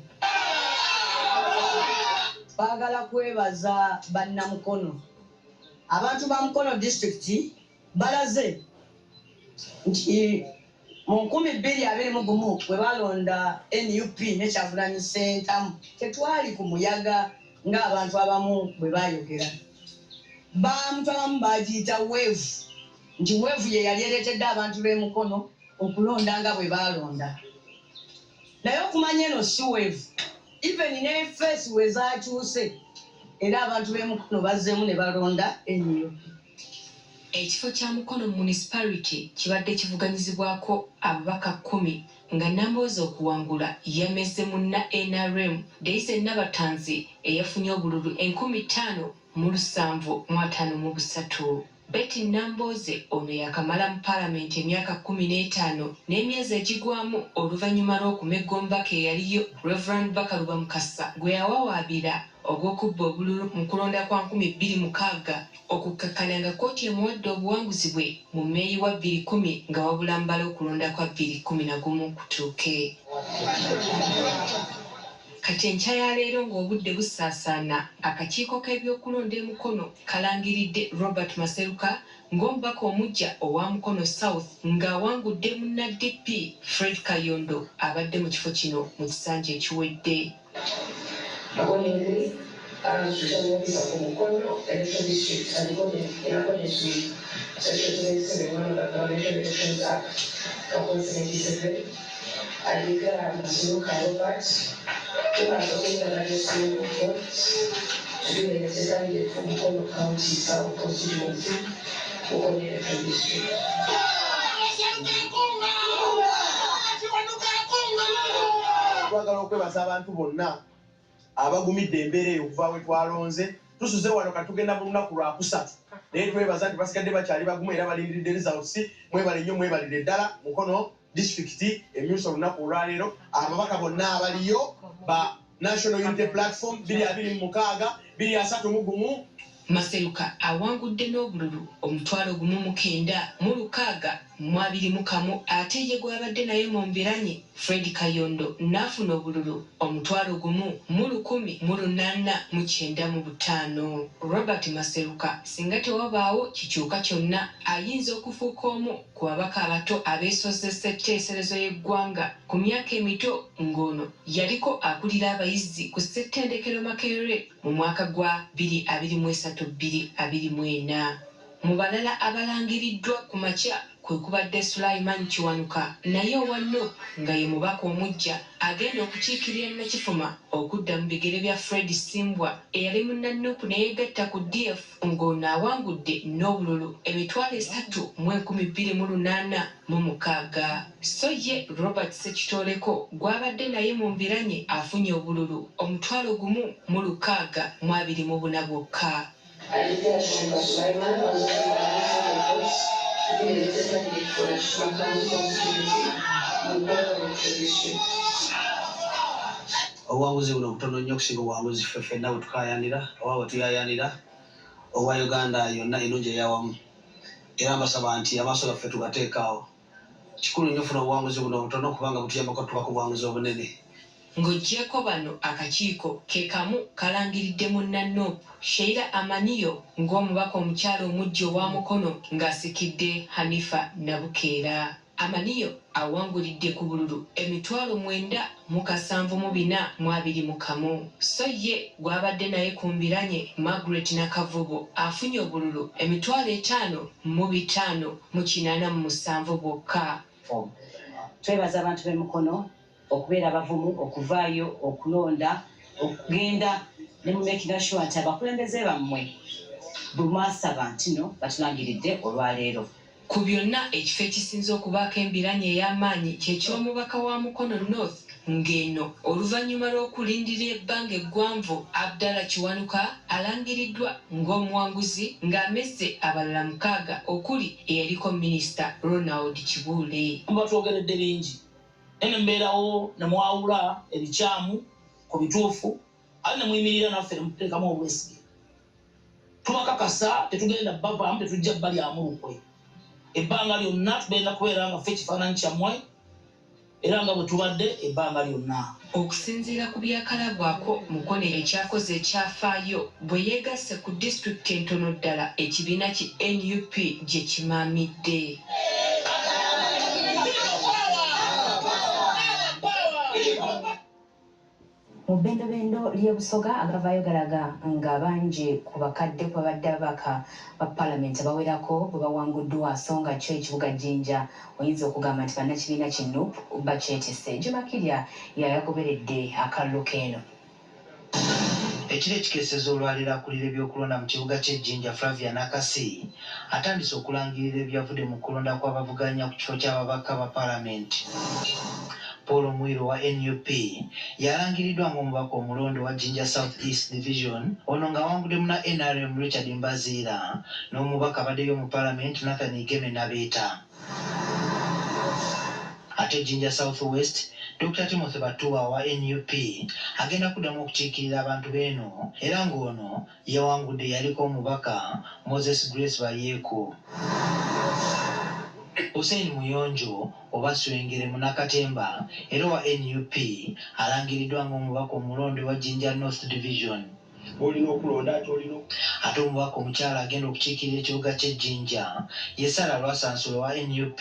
Twagala kwebaza bannamukono. Abantu ba Mukono disitulikiti balaze nti Mu 2021 bwe baalonda nup ne Kyagulanyi Ssentamu tetwali ku muyaga ng'abantu abamu bwe bayogera. Bantu abamu baagiyita wave nti wave ye yali ereetedde abantu b'e Mukono okulonda nga bwe baalonda. Naye okumanya eno si wave, even ne face we zaakyuse era abantu b'e Mukono bazzeemu ne balonda nup. Ekifo kya Mukono Municipality kibadde kivuganyizibwako ababaka kkumi nga Nambooze okuwangula yamezze munna nrm Daisy Nabatanzi eyafunye obululu 5753. Betty Nambooze ono yakamala mu Palamenti emyaka 15 n'emyezi egigwamu oluvannyuma lw'okumegga omubaka eyaliyo Rev. Bakaluba Mukasa gwe yawawaabira ogw'okubba obululu mu kulonda kwa 2006 okukkakkana nga kkooti emuwadde obuwanguzi bwe mu Meeyi wa 2010 nga wabula mbala okulonda kwa 2011 kutuuke. Kati enkya ya leero ng'obudde busaasaana, akakiiko k'ebyokulonda e Mukono kalangiridde Robert Maseruka ng'omubaka omuggya owa Mukono South ng'awangudde munna DP Fred Kayondo abadde mu kifo kino mu kisanja ekiwedde. Accordingly, as returning officer for Mukono Electoral District and in accordance with Section 27 of the Parliamentary Elections Act 177, I declare Maseruka Robert, who has obtained the largest number of votes, to be the elected candidate for Mukono County South Constituency, Mukono Electoral District. Twagala okwebaza abantu bonna abagumidde embeera eyo okuva we twalonze. Tusuze wano kati tugenda mu lunaku lwakusatu, naye twebaza nti basigadde bakyali bagumu era balindiridde results. Mwebale nnyo, mwebalire ddala. Mukono disitulikiti emyusa olunaku olwaleero ababaka bonna abaliyo ba National Unity Platform 2026 2031. Maseruka awangudde n'obululu 19,621 ate ye gw'abadde naye mu mbiranye Fred Kayondo n'afuna obululu 1,895. Robert Maseruka singa tewabaawo kikyuka kyonna ayinza okufuuka omu ku babaka abato abeesoose ssetteeserezo y'eggwanga ku myaka emito, ng'ono yaliko akulira abayizi ku ssettendekero Makerere mu mwaka gwa 2023 2024. Mu balala abalangiriddwa ku makya kwe kubadde Sulaiman Kiwanuka naye owa NUP nga ye mubaka omuggya agenda okukiikirira Nakifuma okudda mu bigere bya Fred Ssimbwa eyali munna NUP ne yeegatta ku DF, ng'ono awangudde n'obululu 30,286. So ye Robert Ssekitoleko gw'abadde naye mu mbiranye afunye obululu 1,624 bwokka. I declare Kiwanuka Sulaiman as the largest votes to be the elected candidate for Nakifuma County Constituency, Mukono Electoral District. Obuwanguzi buno butono nnyo okusinga obuwanguzi ffe ffenna bwe tukayanira oba bwe tuyayanira obwa Uganda yonna ennungi eyawamu, era mbasaba nti amaaso gaffe tugateekaawo. Kikulu nnyo ofuna obuwanguzi buno obutono kubanga butuyambako tutuuka ku buwanguzi obunene. Ng'oggyeko bano, akakiiko ke kamu kalangiridde munna NUP Sheila Amaniyo ng'omubaka omukyala omuggya owa Mukono ng'asikidde Hanifa Nabukeera. Amaniyo awangulidde ku bululu 9,074 21. So ye gw'abadde naye ku mbiranye Margaret Nakavubo afunye obululu 55,587 bwokka. Twebaza abantu b'e Mukono okubeera abavumu okuvaayo okulonda, okugenda ne mu making sure nti abakulembeze bammwe bwe mwasaba nti no batulangiridde olwaleero. Ku byonna, ekifo ekisinze okubaako embiranye ey'amaanyi kye ky'omubaka wa Mukono North, ng'eno oluvannyuma lw'okulindirira ebbanga eggwanvu Abdallah Kiwanuka alangiriddwa ng'omuwanguzi ng'amezze abalala 6 okuli eyaliko minisita Ronald Kibuule. Muba twogeredde bingi, naye ne mubeerawo ne mwawula ebikyamu ku bituufu, ate ne muyimirira naffe ne mututeekamu obwesige. Tubakakasa tetugenda bavaamu, tetujja balyamu lukwe. Ebbanga lyonna tugenda kubeera nga ffe ekifaananyi kyammwe era nga bwe tubadde ebbanga lyonna. Okusinziira ku byakalabwako, Mukono ekyakoze ekyafaayo bwe yeegasse ku disitulikiti entono ddala ekibiina ki NUP gye kimaamidde. Mu bbendobendo ly'e Busoga agavaayo galaga nga bangi ku bakadde ku babadde ababaka ba palamenti abawerako bwe bawanguddwa, so nga kyo ekibuga Jjinja oyinza okugamba nti bannakibiina ki NUP bakyetisse. Juma Kirya yayagoberedde akalulu k'eno. Ekiro ekikeeseza olwaleero, akulira ebyokulonda mu kibuga ky'e Jjinja Flavia Nakasi atandise okulangirira ebyavudde mu kulonda kw'abavuganya ku kifo ky'ababaka ba paalamenti. Paul Mwiru owa nup yalangiriddwa ng'omubaka omulonde owa Jinja South East Division, ono ng'awangudde munna NRM Richard Mbaziira n'omubaka abaddeyo mu Palamenti Nathan Igeme Nabeeta. Ate Jinja South West, Dokita Timothy Batuwa owa nup agenda kuddamu okukiikirira abantu b'eno era ng'ono yawangudde eyaliko omubaka Moses Grace Balyeku. Hussein Muyonjo oba Swengere munnakatemba era owa nup alangiriddwa ng'omubaka omulonde owa Jinja North Division. Olina okulonda ate olina Ate omubaka omukyala agenda okukiikirira ekibuga ky'e Jinja ye Sarah Lwasansula owa nup,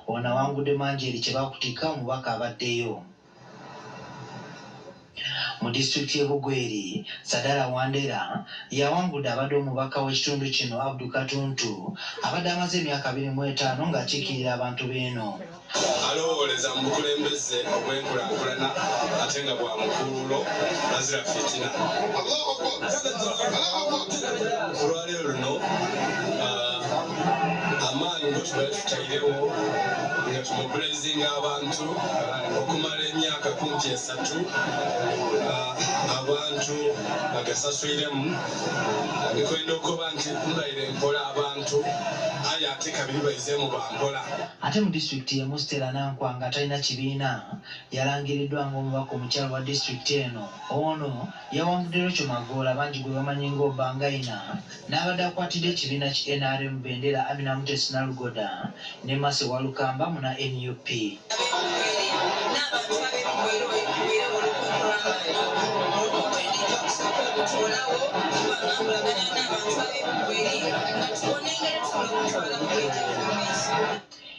ono awangudde Manjeri Kyebakutika omubaka abaddeyo. Mu disitulikiti y'e Bugweri, Sadala Wandera y'awangudde abadde omubaka w'ekitundu kino Abdu Katuntu abadde amaze emyaka 25 ng'akiikirira abantu b'eno. Alowooleza mu bukulembeze obw'enkulaakulana ate nga bwa mukululo azira fitina. Olwaleero luno amaanyi go tubadde tutairewo nga tumobilizinga abantu okumala emyaka kumpi 3, abantu bagasaswiremu. Ndikwenda okuba nti mbaire mpola abantu aye ate kabiri baizeemu bampola. Ate mu disitulikiti y'e Stella Nankwanga atalina kibiina yalangiriddwa ng'omubaka omukyala wa disitulikiti eno. Ono yawangudde Rachel Magoola bangi gwe bamanyi ng'Obangaina n'abadde akwatidde ekibiina ki NRM bendera Amina Mutesi Nalugoda ne Mercy Walukamba muna NUP. N'abantu ab'ebugwere olukunku lw'amaanyi olukunku kusooka okutuulawo kubanga nkolagana n'abantu ab'ebugwere nga tubona engeri tusobola okutwala Bugweri mu maaso.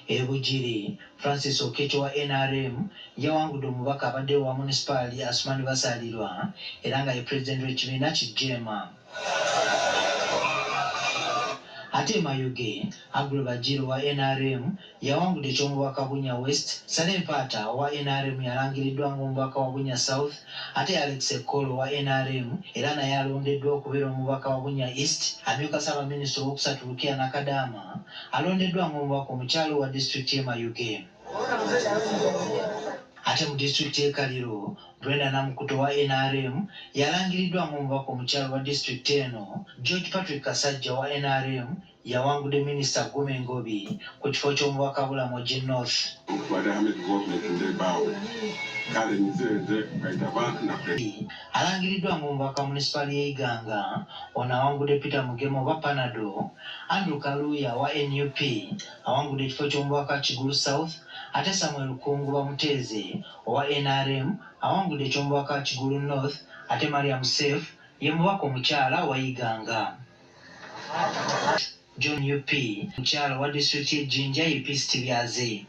E Bugiri, Francis Okecho wa NRM yawangudde omubaka abadde wa munisipaali Asumani Basalirwa era nga ye pulezidenti w'ekibiina ki JEEMA. Ate e Mayuge, Aggrey Bajiro wa NRM yawangudde eky'omubaka Bunya West, Saleh Mpaata owa NRM yalangiriddwa ng'omubaka wa Bunya South, ate Alex Ekolo owa NRM era naye alondeddwa okubeera omubaka wa Bunya East. Amyuka Ssaabaminisita owookusatu Rukia Nakadama alondeddwa ng'omubaka omukyala owa disitulikiti y'e Mayuge. Ate mu disitulikiti y'e Kaliro, Brenda Namukuto owa NRM yalangiriddwa ng'omubaka omukyala wa disitulikiti eno. George Patrick Kasajja owa NRM yawangudde Minisita Guma Ngobi ku kifo ky'omubaka Bulamogi North. Alangiriddwa ng'omubaka munisipaali y'e Iganga, ono awangudde Peter Mugema oba Panado. Andrew Kaluuya owa NUP awangudde ekifo ky'omubaka Kigulu South, ate Samuel Kungu Bamuteeze owa NRM awangudde eky'omubaka Kigulu North, ate Mariam Seif ye mubaka omukyala wa Iganga. John UP mukyala wa disitulikiti y'e Jinja ye Peace Tibyaze.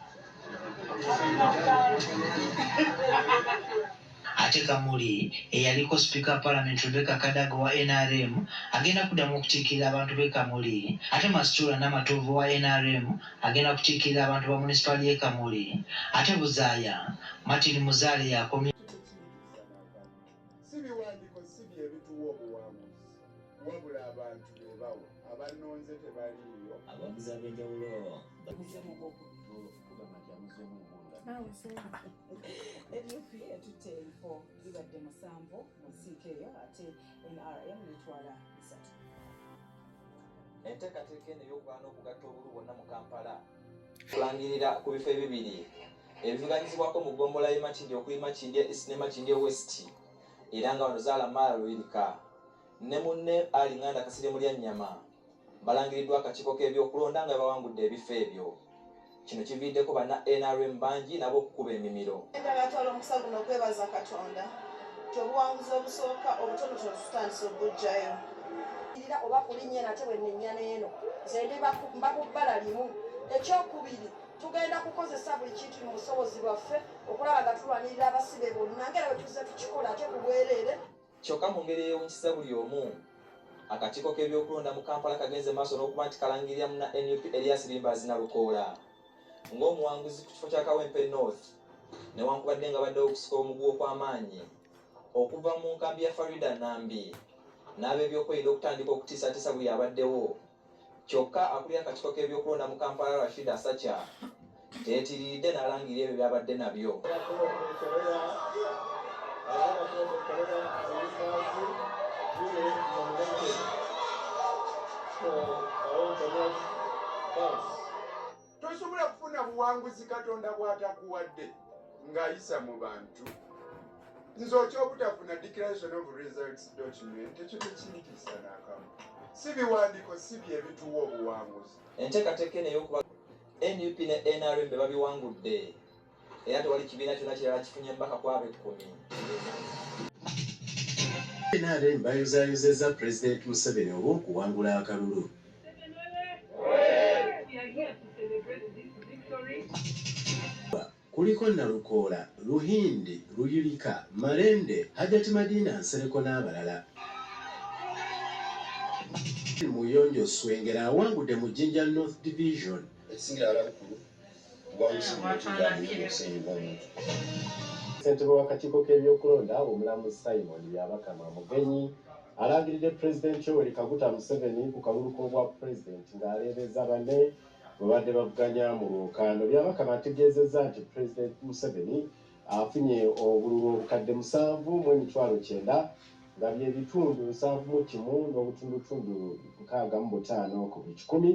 Ate Kamuli eyaliko sipiika wa Palamenti Rebecca Kadaga owa NRM agenda kuddamu okukiikirira abantu b'e Kamuli, ate Mastura Namatovu owa NRM agenda kukiikirira abantu ba munisipaali y'e Kamuli, ate Buzaaya Martin Muzaale yakomye. Si biwandiiko si bye bituwa obuwanguzi, wabula abantu be bawa. Abannonze tebaliiyo. Abawagizi ab'enjawulo. NUP etutte ebifo bibadde 7 mu nsiike eyo, ate NRM netwala 3. Enteekateeka eno ey'okulwana n'okugatta obululu bwonna mu Kampala kulangirira ku bifo ebibiri ebivuganyizibwako mu ggombolola y'e Makindye okuli Makindye East ne Makindye West, era nga wano Zaala Maala Luyirika ne munne Ali Nganda Kasirye Mulyannyama balangiriddwa akakiiko k'ebyokulonda nga bawangudde ebifo ebyo. Kino kiviiriddeko banna NRM bangi nabo okukuba emimiro. Njagala twala omukisa guno okwebaza Katonda nti obuwanguzi obusooka obutonotono tutandise obuggyayo. Oba kulinnya nate bwe nninnya n'eno nze ndi mba ku bbala limu. Ekyokubiri, tugenda kukozesa buli kintu mu busobozi bwaffe okulaba nga tulwanirira abasibe bonna ng'era bwe tuzze tukikola ate ku bwereere. Kyokka mu ngeri eyeewuunyisizza buli omu, akakiiko k'ebyokulonda mu Kampala kagenze maaso n'okuba nti kalangirira munna NUP Elias Luyimbaazi Nalukoola ng'omuwanguzi ku kifo kya Kawempe North, newankubadde nga baddewo okusika omuguwa okw'amaanyi okuva mu nkambi ya Farida Nambi n'ab'ebyokwerinda okutandika okutiisatiisa buli abaddewo. Kyokka akulira akakiiko k'ebyokulonda mu Kampala Rashid Asacha Teyeetiriridde n'alangirira ebyo by'abadde nabyo. Tosobola kufuna buwanguzi Katonda bw'atakuwadde ng'ayisa mu bantu. Nze okyobutafuna declaration of results document ekyo tekintiisa n'akamu. Si biwandiiko si bye bituwa obuwanguzi. Enteekateeka eno ey'okuba NUP ne NRM be babiwangudde era tewali kibiina kyonna kirala kifunye mbaka ku abo ekkumi. NRM bayozaayozezza Pulezidenti Museveni olw'okuwangula akalulu. Kuliko Nalukoola, Luhindi, Luyirika, Malende, Hajati Madina Nsereko n'abalala. Muyonjo Swengera awangudde mu Jinja North Division. Ekisingira wala bukulu buwanguzi buno ng'omuntu. Ssentebe w'akakiiko k'ebyokulonda omulamuzi Simon Byabakama Mugenyi alangiridde Pulezidenti Yoweri Kaguta Museveni ku kalulu k'obwa pulezidenti ng'aleebeza banne bwe badde bavuganya mu lwokaano. Byabakama ategeezezza nti Pulezidenti Museveni afunye obululu obukadde 7,900 nga bye bitundu 71.65 ku buli kikumi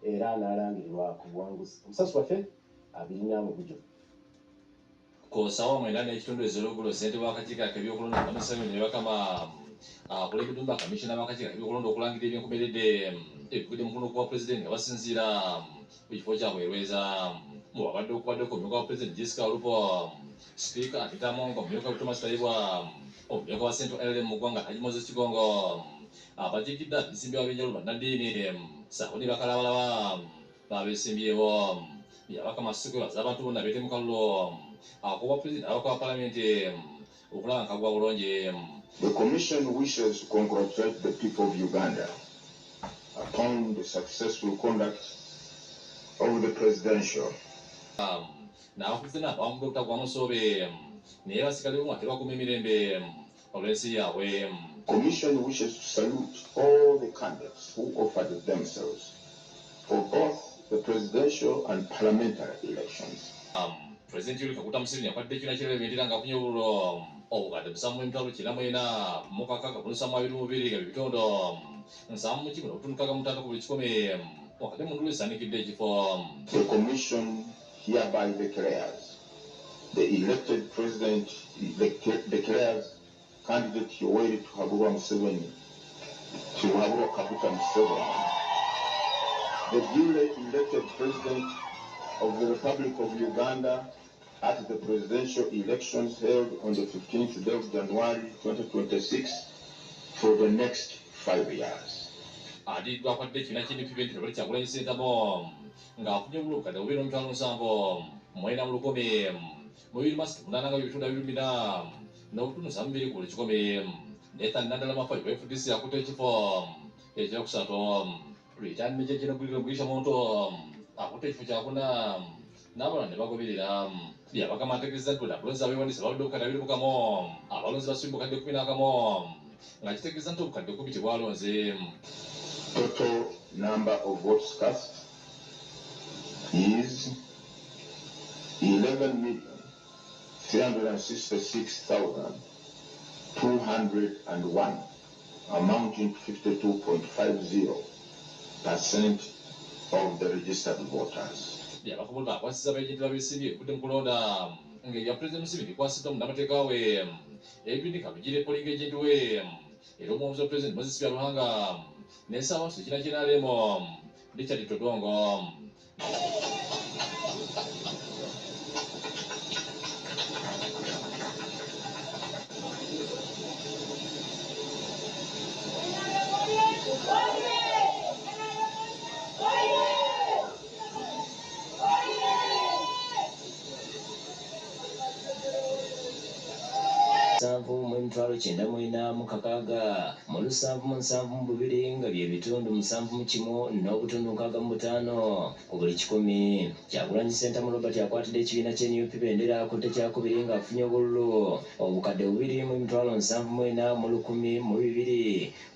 era n'alangirirwa ku buwanguzi. Omusasi waffe abirina mu bujjuvu. Ku ssaawa 9:30 ez'olweggulo ssentebe w'akakiiko ak'ebyokulonda Museveni Byabakama akulembeddwa bakamishona b'akakiiko ak'ebyokulonda okulangirira ebyenkomeredde ebivudde mu kulonda kwa pulezidenti nga basinziira ku kifo kyabwe e Lweza. Mu babadde okubaddeko omumyuka wa pulezidenti Jessica Alupo, sipiika Anita Among, omumyuka wa Thomas Tayebwa, omumyuka wa Central LM mu ggwanga Haji Moses Kigongo, abakiikidde abisimbyewo ab'enjawulo bannaddiini ssaako ne bakalabalaba babeesimbyewo. Byabakama si kwebaza abantu bonna beete mu kalulu ak'obwa pulezidenti n'ababaka ba palamenti okulaba nga kagwa bulungi. The Commission wishes to congratulate the people of Uganda upon the successful conduct of the presidential. N'abakuze n'abawangudde obutagwamu nsobi naye basigalewo nga tebakuuma emirembe olw'ensi yaabwe. Commission wishes to salute all the candidates who offered themselves for both the presidential and parliamentary elections. Pulezidenti Yoweri Kaguta Museveni akwadde ekibiina ky'e bendera ng'afunye obululu obukadde 7,994 622 nga bye bitundu 71.65 ku buli kikumi wakati mu ndulu esaanikidde ekifo. The Commission hereby declares the elected president declares candidate Yoweri Tibuhaburwa Museveni, Tibuhaburwa Kaguta Museveni, the duly elected president of the Republic of Uganda at the presidential elections held on the 15th day of January 2026 for the next 5 years. Adiddwa akwadde ekibiina ky'NUP bendera Robert Kyagulanyi Ssentamu ng'afunye obululu obukadde 2,079,238 nga bye bitundu 24.72 ku buli kikumi. Nathan Nandala Mafabi wa FDC akutte ekifo ekyokusatu. Retired Major General Gregory Mugisha Muntu akutte ekifo kyakuna n'abalala ne bagoberera. Byabakama ategeezezza nti abalonzi abeewandiisa babadde obukadde 21, abalonzi basimbye obukadde 11 nga kitegeeza nti obukadde 10 tebwalonze. Total number of votes cast is 11,366,201, amounting to 52.50% of the registered voters. Byabakama akwasizza abaagenti babeesimbye ebivudde mu kulonda ng'ebya Pulezidenti Museveni bikwasiddwa munnamateeka we Edwin Kabigire polling agent we era omuwabuzi wa Pulezidenti Moses Byaruhanga ne Ssaabawandiisi w'ekibiina ky'NRM Richard Todwongo. lusanvu mu emitwalo kyenda mu ena mu kakaaga mu lusanvu mu nsanvu mu bubiri nga bye bitundu 71 n'obutundu 65 ku buli kikumi. Kyagulanyi Ssentamu Robert akwatidde ekibiina kye NUP bendera akutte kyakubiri ng'afunye obululu obukadde 2 74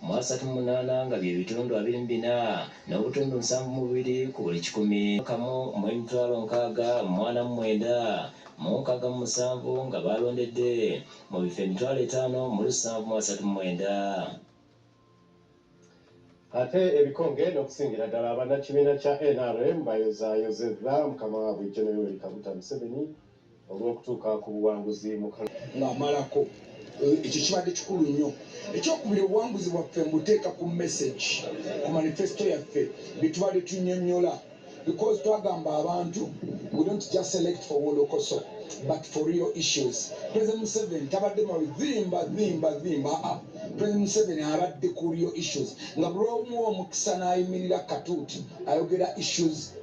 238 nga bye bitundu 24 n'obutundu 72 ku buli kikumi. Kamu mu emitwalo 64 967 nga balondedde mu bifo 5739. Ate ebikonge n'okusingira ddala abannakibiina kya NRM bayozaayozezza mukama waabwe General Yoweri Kaguta Museveni olw'okutuuka ku buwanguzi mu Ng'amalako ekyo kibadde kikulu nnyo. Ekyokubiri, obuwanguzi bwaffe mbuteeka ku message, ku manifesto yaffe bye tubadde tunnyonnyola, because twagamba abantu, we don't just select for wolokoso but for real issues. President Museveni tabadde mabizimba zimba zimba. Aa, President Museveni abadde ku real issues, nga buli omuwa omukisa n'ayimirira katuuti ayogera issues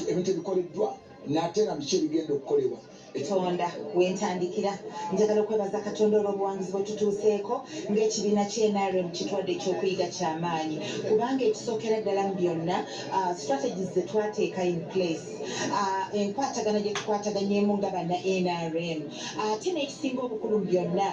ebintu ebikoleddwa n'ate nga biki ebigenda okukolebwa. Katonda wentandikira, njagala okwebaza Katonda olw'obuwanguzi bwe tutuuseeko ng'ekibiina ky'NRM. Kitwadde ekyokuyiga ky'amaanyi, kubanga ekisookera ddala mu byonna, strategies ze twateeka in place, enkwatagana gye tukwataganyeemu nga banna NRM, ate n'ekisinga obukulu mu byonna,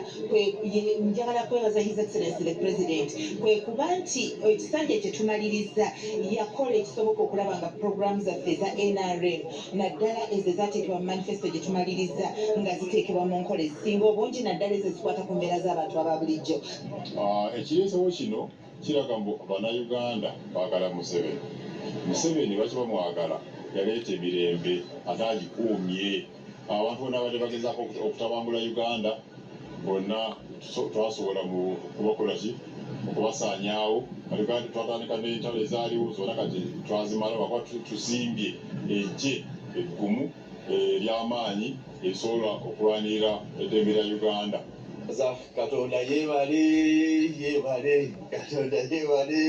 njagala kwebaza His Excellency the President, kwe kuba nti ekisanja kye tumaliriza yakola ekisoboka okulaba nga programu zaffe eza NRM, naddala ezo ezateekebwa mu manifesto gye tumaliriza, nga ziteekebwa mu nkola ezisinga obungi, naddala ezo ezikwata ku mbeera z'abantu aba bulijjo. Ekireesewo kino kiraga mbu Bannayuganda baagala Museveni. Museveni lwaki bamwagala? Yaleeta emirembe ate agikuumye. Abantu bonna abadde bagezaako okutabangula Uganda bonna twasobola mu kubakola ki, okubasaanyaawo. Kati twatandika n'entalo ezaaliwo zonna, kati twazimala lwakuba tuzimbye eggye eggumu ery'amaanyi erisobola okulwanirira eddembe lya Uganda. Za Katonda yeebale, yeebale, Katonda yeebale,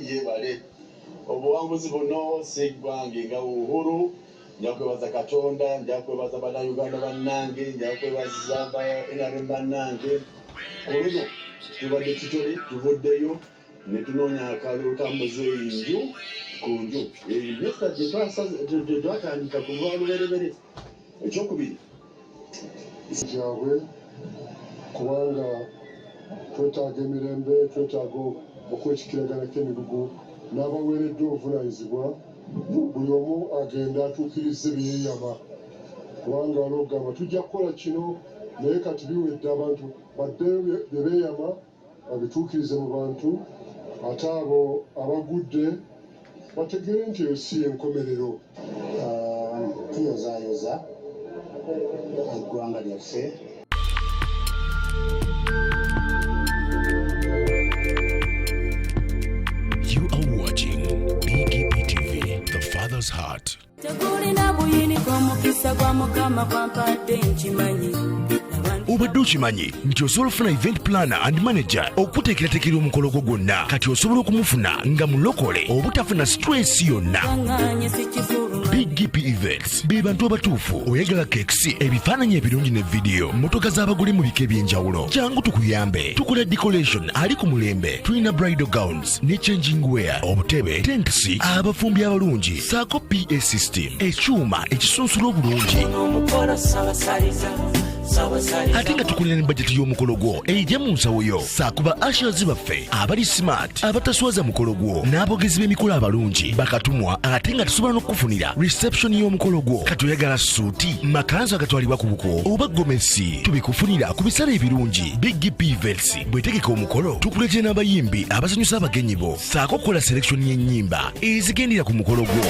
yeebale. Obuwanguzi buno si gwange nga Uhuru. Nja kwebaza Katonda, nja kwebaza Bannayuganda bannange, nja kwebaza ba NRM bannange. Ku luno tubadde kitole, tuvuddeyo ne tunoonya akalulu ka muzeeyi nju ku nju. Mesa gye twatandika kuva luberebere. Ekyokubiri, gyabwe, kubanga twetaaga emirembe, twetaaga okwetikkiraganako emigugu n'abaweereddwa obuvunaanyizibwa. Buli omu agenda atuukirize bye yeeyama, kubanga waliwo okugamba tujja kukola kino, naye kati biwedde. Abantu baddeyo bye beeyama babituukirize mu bantu, ate abo abagudde bategeere nti eyo si enkomerero. Tuyozaayoza eggwanga lyaffe. You are watching BKP TV, the Father's Heart. Tegulina buyinike, omukisa gwa Mukama gwampadde nkimanyi. Obadde okimanyi nti osobola okufuna event planner and manager okuteekerateekera omukolo gwo gwonna? Kati osobola okumufuna nga mulokole, obutafuna stress yonna. Baŋŋanye sikifuluma. Big P Events be bantu abatuufu. Oyagala cakes, ebifaananyi ebirungi ne vidiyo, motoka z'abagole mu bika eby'enjawulo, jangu tukuyambe. Tukola decoration ali ku mulembe, tulina bridal gowns ne changing wear, obutebe, tents, abafumbi abalungi, saako PA system, ekyuma ekisunsula obulungi. Omukolo sabasaliza, sabasaliza. Ate nga tukolera ne bajeti y'omukolo gwo ejja mu nsawo yo, saako ba ushers baffe abali smart, abataswaza mukolo gwo, n'abogezi b'emikolo abalungi bakatumwa. Ate nga tusobola n'okukufunira reception y'omukolo gwo. Kati oyagala suuti, makanzu agatwalibwa ku buko oba gomesi, tubikufunira ku bisale ebirungi. Big P Events bwetegeka omukolo, tukuleetera n'abayimbi abasanyusa abagenyi bo, saako okukola selection y'ennyimba ezigendera ku mukolo gwo.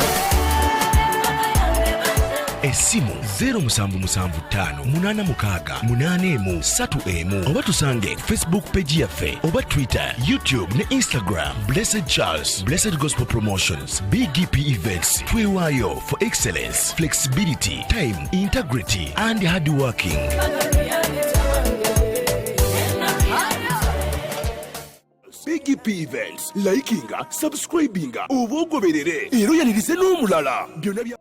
Essimu 0775 86 81 31, oba tusange ku Facebook page yaffe oba Twitter, YouTube ne Instagram. Blessed Charles, Blessed Gospel Promotions, BGP Events, twewaayo for excellence, flexibility, time, integrity and hard working. Big P Events, likinga, subscribinga oba ogoberere, era oyanirize n'omulala. Byonna bya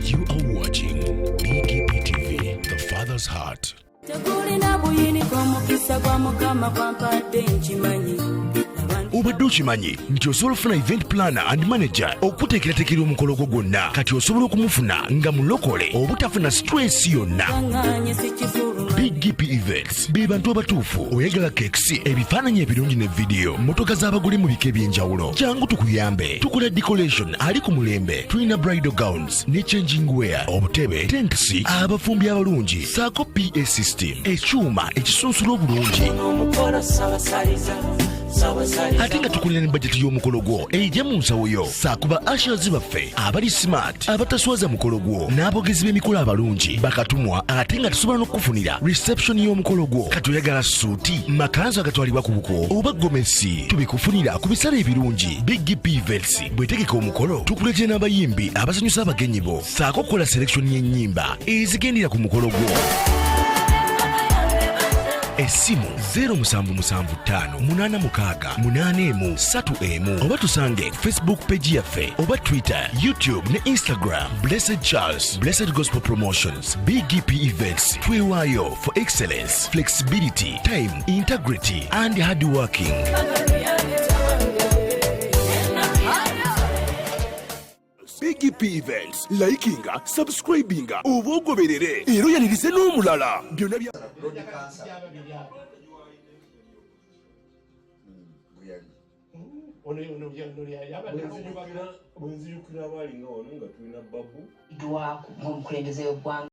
You are Father's heart. Tegulina buyinike omukisa gwa Mukama gwampadde nkimanyi. Obadde okimanyi nti osobola okufuna event planner and manager okuteekerateekera omukolo gwo gwonna? Kati osobola okumufuna nga mulokole obutafuna stress yonna. Baŋŋaanye sikifuluma. Big P Events be bantu abatuufu. Oyagala cakes, ebifaananyi ebirungi ne vidiyo, motoka z'abagole mu bika eby'enjawulo, jangu tukuyambe. Tukola decoration ali ku mulembe, tulina bridal gowns ne changing wear, obutebe, tents, abafumbi abalungi, saako PA system, ekyuma ekisunsula obulungi. Omukolo sabasaliza sabasaliza. Ate nga tukulira ne bajeti y'omukolo gwo ejja mu nsawo yo, saakuba ushers baffe abali smart, abataswaza mukolo gwo, n'abogezi b'emikolo abalungi bakatumwa. Ate nga tusobola n'okukufunira reception y'omukolo gwo. Kati oyagala suuti, makanzu agatwalibwa ku buko oba gomesi, tubikufunira ku bisale ebirungi. Big P Events bwetegeka omukolo, tukuleetera n'abayimbi abasanyusa abagenyi bo, saako okukola selection y'ennyimba ezigendera ku mukolo gwo. Essimu 0775 86 81 31 oba tusange ku Facebook page yaffe oba Twitter, YouTube ne Instagram. Blessed Charles, Blessed Gospel Promotions, Bgp Events, twewaayo for excellence, flexibility, time, integrity and hard working. Big P Events, likinga, subscribinga oba ogoberere era oyanirize n'omulala. Byonna bya Bwenzijukira abaali nga wano nga tulina babu Dwa omukulembeze w'eggwanga.